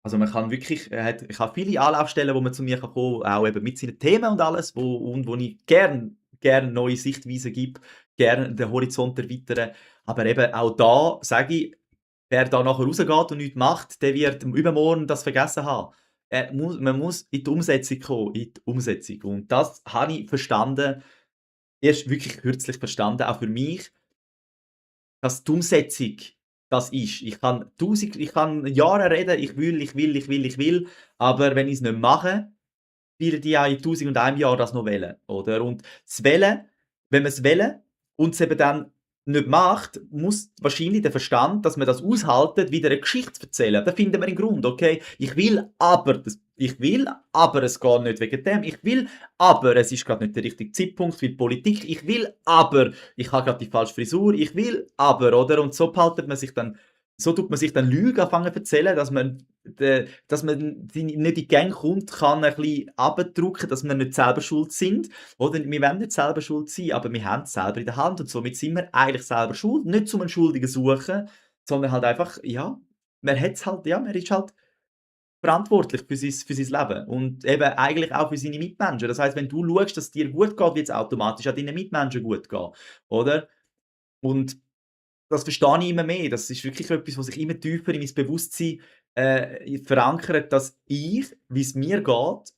also man kann wirklich ich habe viele Anlaufstellen, wo man zu mir kommen kann, auch eben mit seinen Themen und alles, wo ich gern neue Sichtweisen gebe, gerne den Horizont erweitere. Aber eben auch da sage ich, wer da nachher rausgeht und nichts macht, der wird übermorgen das vergessen haben. Man muss in die Umsetzung kommen, in die Umsetzung. Und das habe ich verstanden, erst wirklich kürzlich verstanden, auch für mich, dass die Umsetzung das ist. Ich kann Jahre reden, ich will, aber wenn ich's nicht mache, werden die auch in 1001 Jahr das noch wählen, oder? Und das Wählen, wenn man's wählen und es eben dann nicht macht, muss wahrscheinlich der Verstand, dass man das aushaltet, wieder 'ne Geschichte zu erzählen. Da finden wir einen Grund, okay? Ich will, aber es geht nicht wegen dem. Ich will, aber es ist grad nicht der richtige Zeitpunkt für die Politik. Ich will, aber ich habe grad die falsche Frisur. Ich will, aber, oder? Und so tut man sich dann Lügen anfangen zu erzählen, dass man die nicht in die Gänge kommt, kann ein bisschen runterdrücken, dass wir nicht selber schuld sind. Oder wir wollen nicht selber schuld sein, aber wir haben es selber in der Hand und somit sind wir eigentlich selber schuld. Nicht zum einen Schuldigen suchen, sondern halt einfach, ja, man hat's halt, ja, man ist halt verantwortlich für sein Leben und eben eigentlich auch für seine Mitmenschen. Das heisst, wenn du schaust, dass es dir gut geht, wird's automatisch auch deinen Mitmenschen gut gehen, oder? Und das verstehe ich immer mehr. Das ist wirklich etwas, was sich immer tiefer in mein Bewusstsein, verankert, dass ich, wie's mir geht,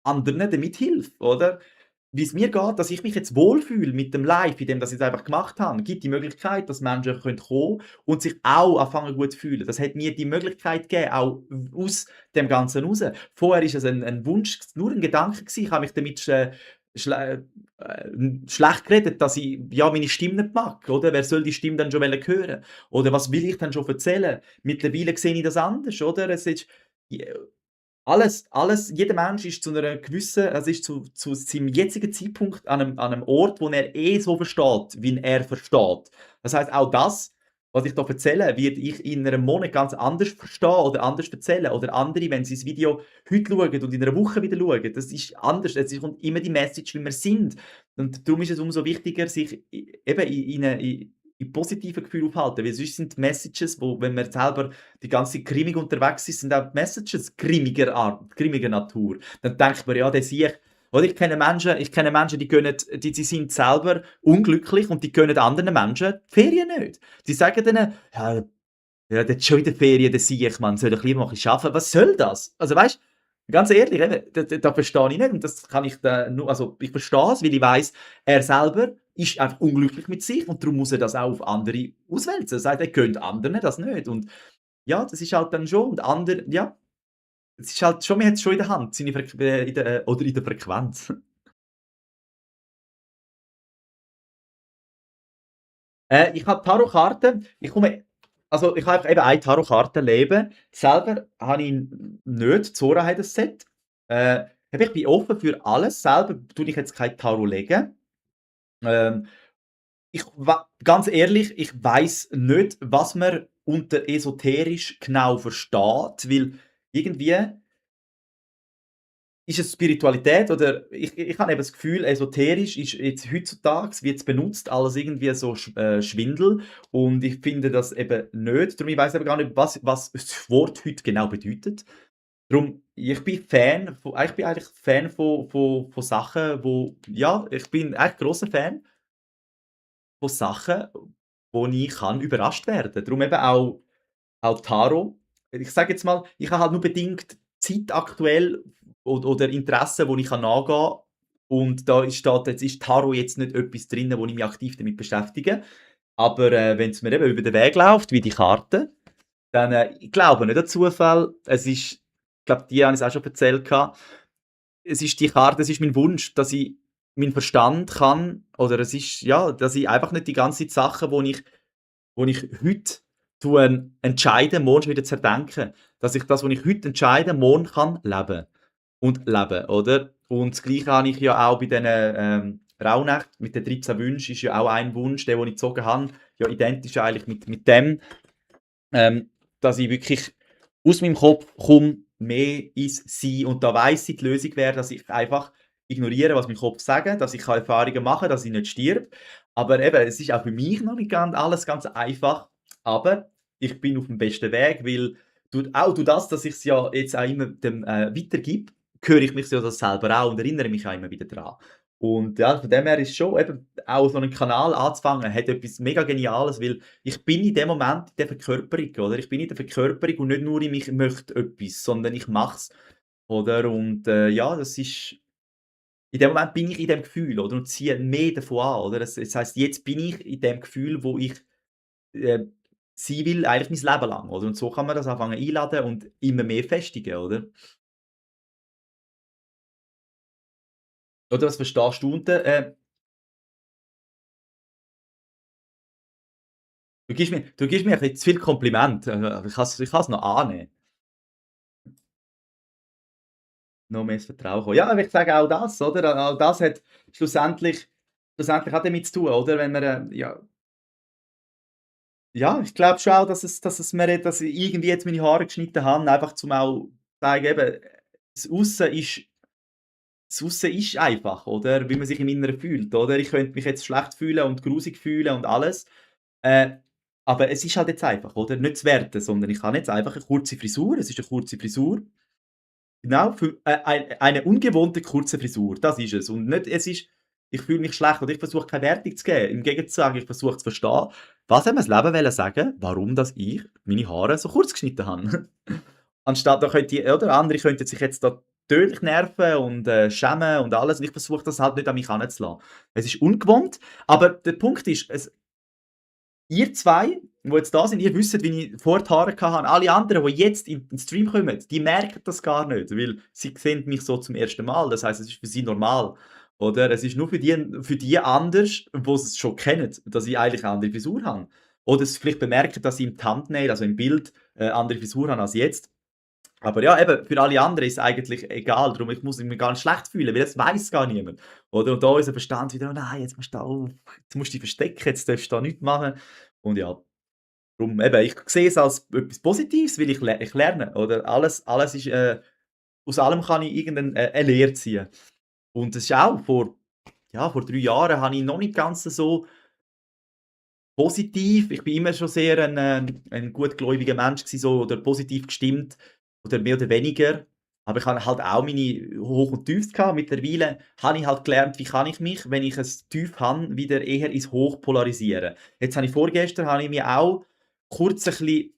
anderen damit hilft, oder? Wie es mir geht, dass ich mich jetzt wohlfühle mit dem Live, in dem dass ich's einfach gemacht habe, gibt die Möglichkeit, dass Menschen kommen können und sich auch anfangen gut zu fühlen. Das hat mir die Möglichkeit gegeben, auch aus dem Ganzen raus. Vorher ist es ein Wunsch, nur ein Gedanke gewesen. Ich habe mich damit schlecht geredet, dass ich, ja, meine Stimme nicht mag, oder? Wer soll die Stimme dann schon hören? Oder was will ich dann schon erzählen? Mittlerweile sehe ich das anders, oder? Es ist jeder Mensch ist zu einer gewissen, also ist zu seinem jetzigen Zeitpunkt an 'nem Ort, wo er so versteht, wie er versteht. Das heisst, auch das, was ich da erzähle, werde ich in 'nem Monat ganz anders verstehen oder anders erzählen. Oder andere, wenn sie das Video heute schauen und in einer Woche wieder schauen, das ist anders. Es kommt immer die Message, wie wir sind. Und darum ist es umso wichtiger, sich eben in positiven Gefühlen aufhalten, weil sonst sind die Messages, wo, wenn man selber die ganze Zeit grimmig unterwegs ist, sind auch die Messages grimmiger Art, grimmiger Natur. Dann denkt man: «Ja, der Siech, Oder ich kenne Menschen, die sind selber unglücklich und die gönnen anderen Menschen die Ferien nicht. Die sagen denen: „Ja, ja, der hat schon wieder Ferien, der Siech, Mann, soll doch lieber mal ein bisschen arbeiten.“ Was soll das? Also, weißt du, ganz ehrlich, eben, da verstehe ich nicht und das kann ich da nur also, ich verstehe es, weil ich weiss, er selber ist einfach unglücklich mit sich und darum muss er das auch auf andere auswälzen. Er sagt, er gönnt anderen das nicht und ja, das ist halt dann schon und andere ja, es ist halt schon man hat's schon in der Hand, seine in der oder in der Frequenz. Ich habe Tarotkarten. Ich habe einfach eben eine Tarotkarte leben. Selber habe ich nicht. Zora hat ein Set. Eben, ich bin offen für alles. Selber tue ich jetzt kein Tarot legen. Ähm, ganz ehrlich, ich weiß nicht, was man unter esoterisch genau versteht, weil irgendwie ist es Spiritualität oder ich habe eben das Gefühl, esoterisch ist jetzt heutzutage wird's benutzt als irgendwie so Schwindel und ich finde das eben nicht. Darum ich weiss eben gar nicht, was das Wort heute genau bedeutet. Darum, ich bin eigentlich Fan von Sachen, wo ja, ich bin eigentlich grosser Fan von Sachen, wo ich kann überrascht werden. Darum eben auch Tarot. Ich sage jetzt mal, ich habe halt nur bedingt Zeit aktuell oder Interessen, wo ich nachgehen kann. Und da steht jetzt ist Tarot jetzt nicht etwas drin, wo ich mich aktiv damit beschäftige. Aber, wenn es mir eben über den Weg läuft, wie die Karte, dann, ich glaube nicht an Zufall. Ich glaube, dir habe ich's auch schon erzählt gehabt. Es ist die Karte, es ist mein Wunsch, dass ich meinen Verstand kann oder es ist ja, dass ich einfach nicht die ganze Zeit Sachen, wo ich heute entscheide, morgen schon wieder zerdenke. Dass ich das, was ich heute entscheide, morgen kann leben, oder? Und das Gleiche habe ich ja auch bei diesen, Rauhnächten mit den 13 Wünschen ist ja auch ein Wunsch, der, den ich gezogen habe, ja identisch eigentlich mit dem, dass ich wirklich aus meinem Kopf komme, mehr ins Sein. Und da weiss ich, die Lösung wäre, dass ich einfach ignoriere, was mein Kopf sagt, dass ich keine Erfahrungen mache, dass ich nicht sterbe. Aber eben, es ist auch für mich noch nicht alles ganz einfach. Aber ich bin auf dem besten Weg, weil durch das, dass ich es ja jetzt auch immer dem, weitergebe, höre ich mich ja das selber auch und erinnere mich auch immer wieder dran. Und ja, von dem her ist schon eben auch so einen Kanal anzufangen, hat etwas mega Geniales, weil ich bin in dem Moment in der Verkörperung, oder? Ich bin in der Verkörperung und nicht nur ich möchte etwas, sondern ich mache es, oder? Und, ja, das ist in dem Moment bin ich in dem Gefühl, oder? Und ziehe mehr davon an, oder? Das heisst, jetzt bin ich in dem Gefühl, wo ich, äh, sein will, eigentlich mein Leben lang, oder? Und so kann man das anfangen einladen und immer mehr festigen, oder? Oder was verstehst du unter du gibst mir ein bisschen zu viel Kompliment, ich kann's noch annehmen. Noch mehr ins Vertrauen kommen. Ja, aber ich sage auch das, oder? Auch das hat schlussendlich auch damit zu tun, oder? Wenn man, ja, ich glaube schon auch, dass ich irgendwie jetzt meine Haare geschnitten habe, einfach zum auch zu zeigen, eben, das Aussen ist das Aussen ist einfach, oder? Wie man sich im Inneren fühlt, oder? Ich könnte mich jetzt schlecht fühlen und grusig fühlen und alles, äh, aber es ist halt jetzt einfach, oder? Nicht zu werten, sondern ich habe jetzt einfach eine kurze Frisur, es ist eine kurze Frisur. Genau, für eine ungewohnte kurze Frisur, das ist es. Und nicht es ist ich fühle mich schlecht oder ich versuche keine Wertung zu geben. Im Gegenteil, ich versuche zu verstehen, was hat mir das Leben wollen sagen, warum dass ich meine Haare so kurz geschnitten habe. Anstatt da könnte oder andere könnten sich jetzt da tödlich nerven und, schämen und alles und ich versuche das halt nicht an mich heranzulassen. Es ist ungewohnt, aber der Punkt ist, ihr zwei, die jetzt da sind, ihr wisst, wie ich vorher die Haare hatte. Alle anderen, die jetzt in den Stream kommen, die merken das gar nicht, weil sie sehen mich so zum ersten Mal. Das heisst, es ist für sie normal, oder? Es ist nur für die anders, die es schon kennen, dass ich eigentlich eine andere Frisur habe. Oder es vielleicht bemerken, dass ich im Thumbnail, also im Bild, andere Frisur habe als jetzt. Aber ja, eben, für alle anderen ist es eigentlich egal. Darum ich muss mich gar nicht schlecht fühlen, weil das weiß gar niemand. Oder? Und da unser Verstand wieder: «Oh nein, jetzt musst du da jetzt musst du dich verstecken, jetzt darfst du da nichts machen.» Und ja, darum eben, ich sehe es als etwas Positives, weil ich lerne, oder? Alles ist, aus allem kann ich eine Lehre ziehen. Und das ist auch vor 3 Jahren habe ich noch nicht ganz so positiv ich bin immer schon sehr ein gutgläubiger Mensch gewesen, so oder positiv gestimmt oder mehr oder weniger. Aber ich habe halt auch meine Hoch und Tiefs gehabt. Mittlerweile habe ich halt gelernt, wie kann ich mich, wenn ich ein Tief habe, wieder eher ins Hoch polarisieren. Jetzt vorgestern habe ich mich auch kurz ein bisschen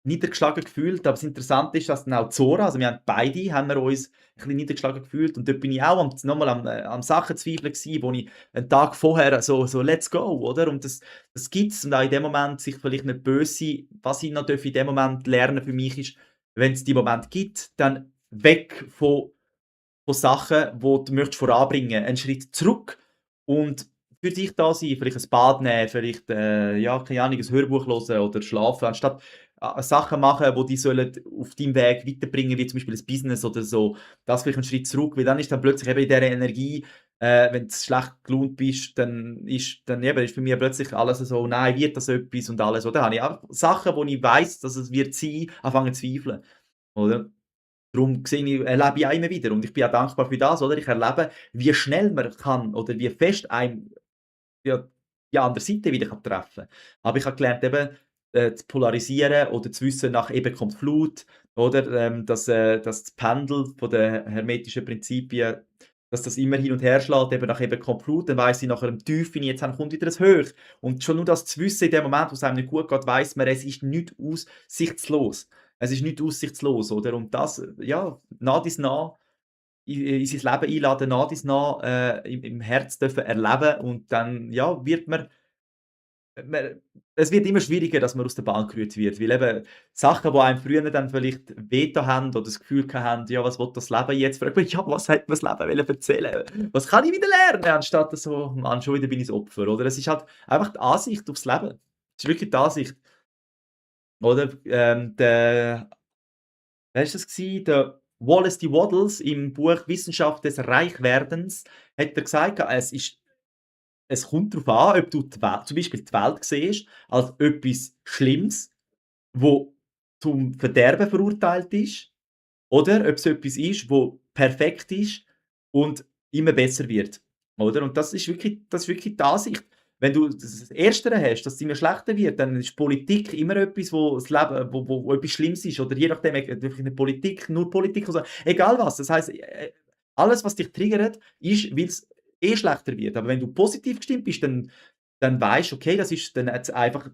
niedergeschlagen gefühlt, aber das Interessante ist, dass dann auch Zora, also wir haben wir uns ein bisschen niedergeschlagen gefühlt und dort bin ich auch nochmal am Sachen zweifeln gewesen, wo ich einen Tag vorher so «Let's go», oder? Und das gibt's und auch in dem Moment sich vielleicht nicht böse sein. Was ich noch in dem Moment lernen für mich ist, wenn es die Moment gibt, dann weg von Sachen, die du möchtest voranbringen, einen Schritt zurück und für dich da sein, vielleicht ein Bad nehmen, vielleicht, ja, keine Ahnung, ein Hörbuch hören oder schlafen, anstatt, Sachen machen, die dich sollen auf deinem Weg weiterbringen, wie zum Beispiel ein Business oder so. Das vielleicht einen Schritt zurück, weil dann ist dann plötzlich eben in dieser Energie, wenn du schlecht gelaunt bist, dann eben ist für mich plötzlich alles so: «Nein, wird das etwas?» und alles, oder? Dann habe ich einfach Sachen, wo ich weiss, dass es wird sein, anfangen zu zweifeln, oder? Darum erlebe ich auch immer wieder und ich bin auch dankbar für das, oder? Ich erlebe, wie schnell man kann oder wie fest einem ja die andere Seite wieder treffen kann. Aber ich habe gelernt eben, zu polarisieren oder zu wissen, nach eben kommt Flut, oder? Dass das Pendel von den hermetischen Prinzipien, dass das immer hin und her schlägt, eben nach eben kommt Flut, dann weiss ich nach einem Tief, wenn ich jetzt habe, kommt wieder ein Hoch. Und schon nur das zu wissen in dem Moment, wo es einem nicht gut geht, weiss man, es ist nicht aussichtslos. Es ist nicht aussichtslos, oder? Und das, ja, nach dies nach in sein Leben einladen, nach dies nach, im Herz dürfen erleben und dann, ja, wird man es wird immer schwieriger, dass man aus der Bahn gerührt wird, weil eben Sachen, die einem früher dann vielleicht wehgetan haben oder das Gefühl hatten: «Ja, was will das Leben jetzt?» Fragt man: «Ja, was hat mir das Leben wollen erzählen? Was kann ich wieder lernen?» Anstatt so: «Mann, schon wieder bin ich das Opfer», oder? Es ist halt einfach die Ansicht aufs Leben. Es ist wirklich die Ansicht, oder? Der wer ist das gsi? Der Wallace D. Wattles im Buch «Wissenschaft des Reichwerdens» hat er gesagt, es kommt darauf an, ob du die Welt zum Beispiel die Welt siehst als etwas Schlimmes, wo zum Verderben verurteilt ist, oder ob es etwas ist, wo perfekt ist und immer besser wird, oder? Und das ist wirklich die Ansicht. Wenn du das Erstere hast, dass es immer schlechter wird, dann ist Politik immer etwas, wo das Leben wo etwas Schlimmes ist oder je nachdem, wirklich eine Politik, nur Politik, also egal was. Das heisst, alles, was dich triggert, ist, weil's schlechter wird. Aber wenn du positiv gestimmt bist, dann weisst du: «Okay, das ist dann jetzt einfach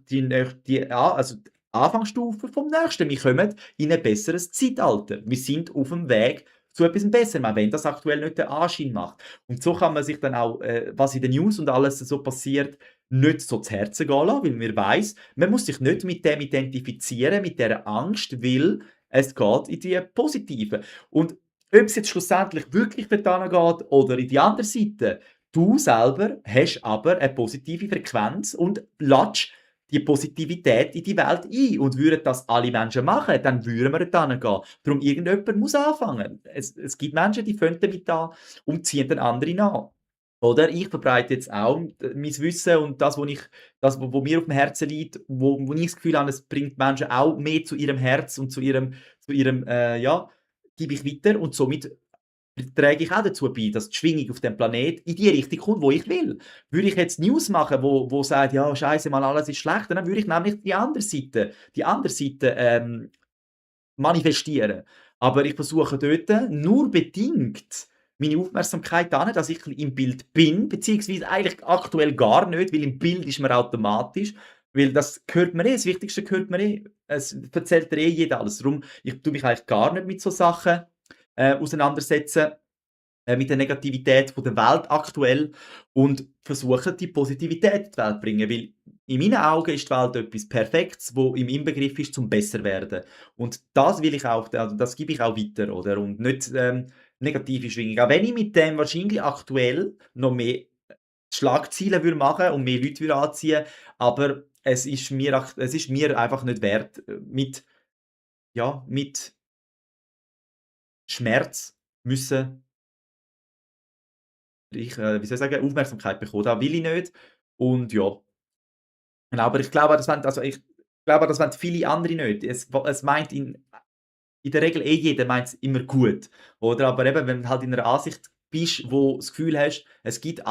also die Anfangsstufe vom Nächsten. Wir kommen in ein besseres Zeitalter. Wir sind auf dem Weg zu etwas Besserem, auch wenn das aktuell nicht den Anschein macht.» Und so kann man sich dann auch, was in den News und alles so passiert, nicht so zu Herzen gehen lassen, weil man weiss, man muss sich nicht mit dem identifizieren, mit dieser Angst, weil es geht in die Positive. Und ob es jetzt schlussendlich wirklich dorthin geht oder in die andere Seite, du selber hast aber eine positive Frequenz und ladest die Positivität in die Welt ein. Und würden das alle Menschen machen, dann würden wir dorthin gehen. Darum, irgendjemand muss anfangen. Es gibt Menschen, die fangen damit an und ziehen dann andere nach. Oder ich verbreite jetzt auch mein Wissen und das, wo mir auf dem Herzen liegt, wo ich das Gefühl habe, es bringt Menschen auch mehr zu ihrem Herz und zu ihrem ja, gebe ich weiter und somit träge ich auch dazu bei, dass die Schwingung auf dem Planet in die Richtung kommt, wo ich will. Würde ich jetzt News machen, wo sagt: «Ja, Scheiße, mal alles ist schlecht», dann würde ich nämlich die andere Seite, manifestieren. Aber ich versuche dort nur bedingt meine Aufmerksamkeit an, dass ich im Bild bin, beziehungsweise eigentlich aktuell gar nicht, weil im Bild ist man automatisch, weil das hört man das Wichtigste hört man es erzählt dir jeder alles. Darum, ich tue mich eigentlich gar nicht mit so Sachen, auseinandersetzen, mit der Negativität von der Welt aktuell und versuchen, die Positivität in die Welt zu bringen, weil in meinen Augen ist die Welt etwas Perfektes, wo im Inbegriff ist zum besser werden. Und das will ich auch, also das gebe ich auch weiter, oder? Und nicht negative Schwingung. Auch wenn ich mit dem wahrscheinlich aktuell noch mehr Schlagzeilen würde machen und mehr Leute würde anziehen, aber es ist mir einfach nicht wert, mit Schmerz müssen wie soll ich sagen, Aufmerksamkeit bekommen. Das will ich nicht und ja. Genau, aber ich glaube, das wollen viele andere nicht. Es meint in der Regel jeder meint's immer gut, oder? Aber eben, wenn du halt in einer Ansicht bist, wo das Gefühl hast, es ist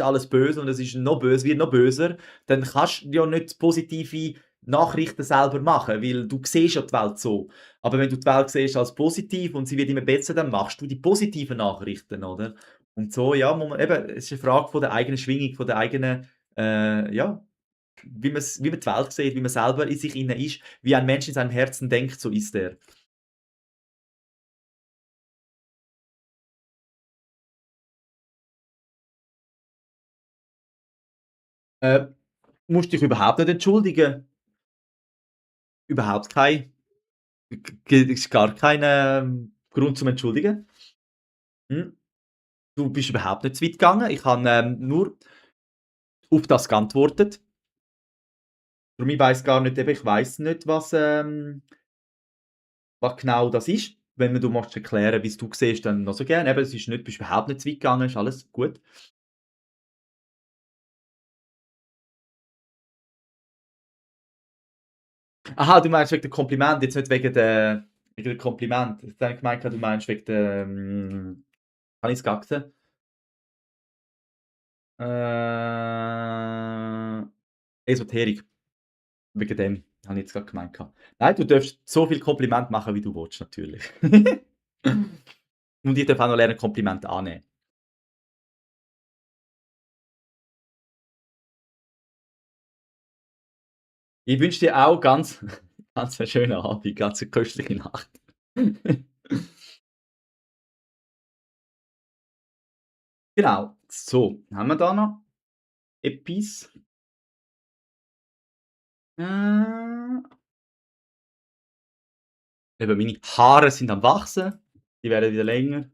alles böse und es ist noch böse wird noch böser, dann kannst du ja nicht positive Nachrichten selber machen, weil du siehst ja die Welt so. Aber wenn du die Welt siehst als positiv und sie wird immer besser, dann machst du die positiven Nachrichten, oder? Und so, ja, muss man eben, es ist eine Frage von der eigenen Schwingung, von der eigenen, ja, wie man die Welt sieht, wie man selber in sich innen ist. Wie ein Mensch in seinem Herzen denkt, so ist er. Äh, musst dich überhaupt nicht entschuldigen. Überhaupt kein ist gar kein, Grund zum Entschuldigen. Mhm. Du bist überhaupt nicht zu weit gegangen. Ich habe, nur auf das geantwortet. Darum ich weiss gar nicht, eben, ich weiss nicht, was genau das ist. Wenn mir du magst erklären, wie's du siehst, dann noch so gerne. Eben, es ist nicht, bist überhaupt nicht zu weit gegangen, ist alles gut. Aha, du meinst wegen dem Kompliment, jetzt nicht wegen der Kompliment. Jetzt habe ich gemeint, du meinst wegen der, habe ich's gagsen? Äh, Esoterik. Wegen dem habe ich jetzt grad gemeint gehabt. Nein, du darfst so viel Kompliment machen, wie du willst, natürlich. Und ich darf auch noch lernen, Komplimente annehmen. Ich wünsche dir auch ganz ganz 'n schönen Abend, ganz 'ne köstliche Nacht. Genau. So, haben wir da noch etwas? Äh, eben meine Haare sind am Wachsen, die werden wieder länger.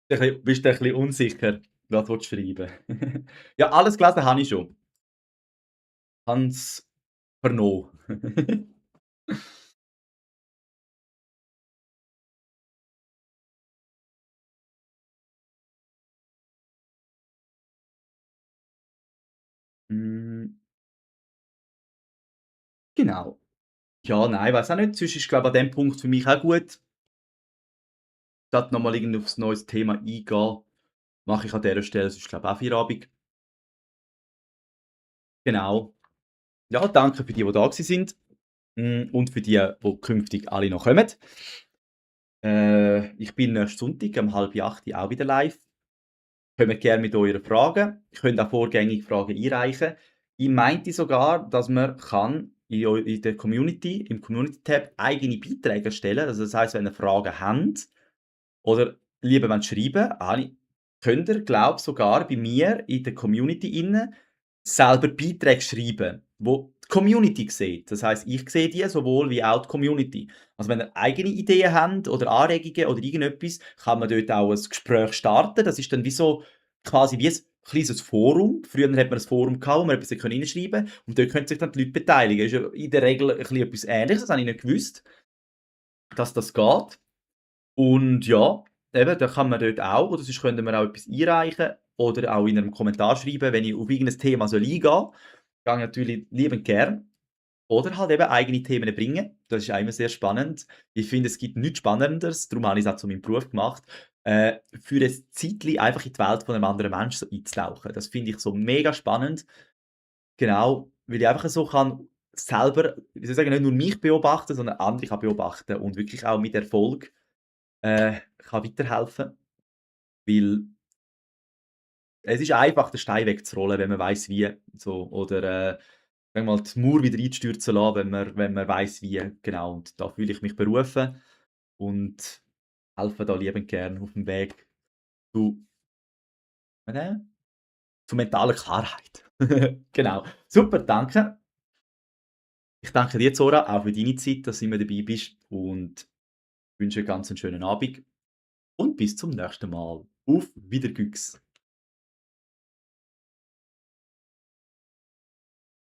Bist du ein bisschen unsicher, was du schreiben willst? Ja, alles gelesen habe ich schon. Hans vernommen. Hm, genau. Ja, nein, weiß auch nicht. Sonst ist, glaube ich, an dem Punkt für mich auch gut, statt noch mal irgendwie aufs neues Thema eingehen, mache ich an dieser Stelle sonst, glaube ich, auch Feierabend. Genau. Ja, danke für die da gewesen sind, und für die, die künftig alle noch kommen. Ich bin nächsten Sonntag um 7:30 auch wieder live. Kommt gerne mit euren Fragen. Ihr könnt auch vorgängig Fragen einreichen. Ich meinte sogar, dass man kann in der Community, im Community-Tab eigene Beiträge erstellen. Also das heisst, wenn ihr Fragen habt oder lieber wollt schreiben, könnt ihr, glaube ich, sogar bei mir in der Community innen selber Beiträge schreiben, wo die Community sieht. Das heisst, ich sehe die sowohl wie auch die Community. Also wenn ihr eigene Ideen habt oder Anregungen oder irgendetwas, kann man dort auch ein Gespräch starten. Das ist dann wie so quasi wie ein kleines Forum. Früher hat man ein Forum gehabt, wo man etwas hineinschreiben konnte und dort können sich dann die Leute beteiligen. Das ist ja in der Regel ein bisschen etwas Ähnliches, das habe ich nicht gewusst, dass das geht. Und ja, eben, da kann man dort auch oder sonst könnte man auch etwas einreichen oder auch in einem Kommentar schreiben, wenn ich auf irgendein Thema eingehen soll. Gehe ich natürlich liebend gern. Oder halt eben eigene Themen bringen. Das ist auch immer sehr spannend. Ich finde, es gibt nichts Spannenderes, darum habe ich es auch zu meinem Beruf gemacht, für ein Zeitchen einfach in die Welt von einem anderen Menschen so einzutauchen. Das finde ich so mega spannend. Genau, weil ich einfach so kann selber, wie soll ich sagen, nicht nur mich beobachten, sondern andere kann beobachten und wirklich auch mit Erfolg kann weiterhelfen, weil es ist einfach, den Stein wegzurollen, wenn man weiss, wie, so. Oder, sagen wir mal, die Mauer wieder einstürzen lassen, wenn man weiss, wie. Genau, und da fühle ich mich berufen und helfe da liebend gern auf dem Weg zu äh, zu mentaler Klarheit. Genau. Super, danke. Ich danke dir, Zora, auch für deine Zeit, dass du immer dabei bist und wünsche 'n ganz 'n schönen Abend und bis zum nächsten Mal. Auf Wiedergüchs.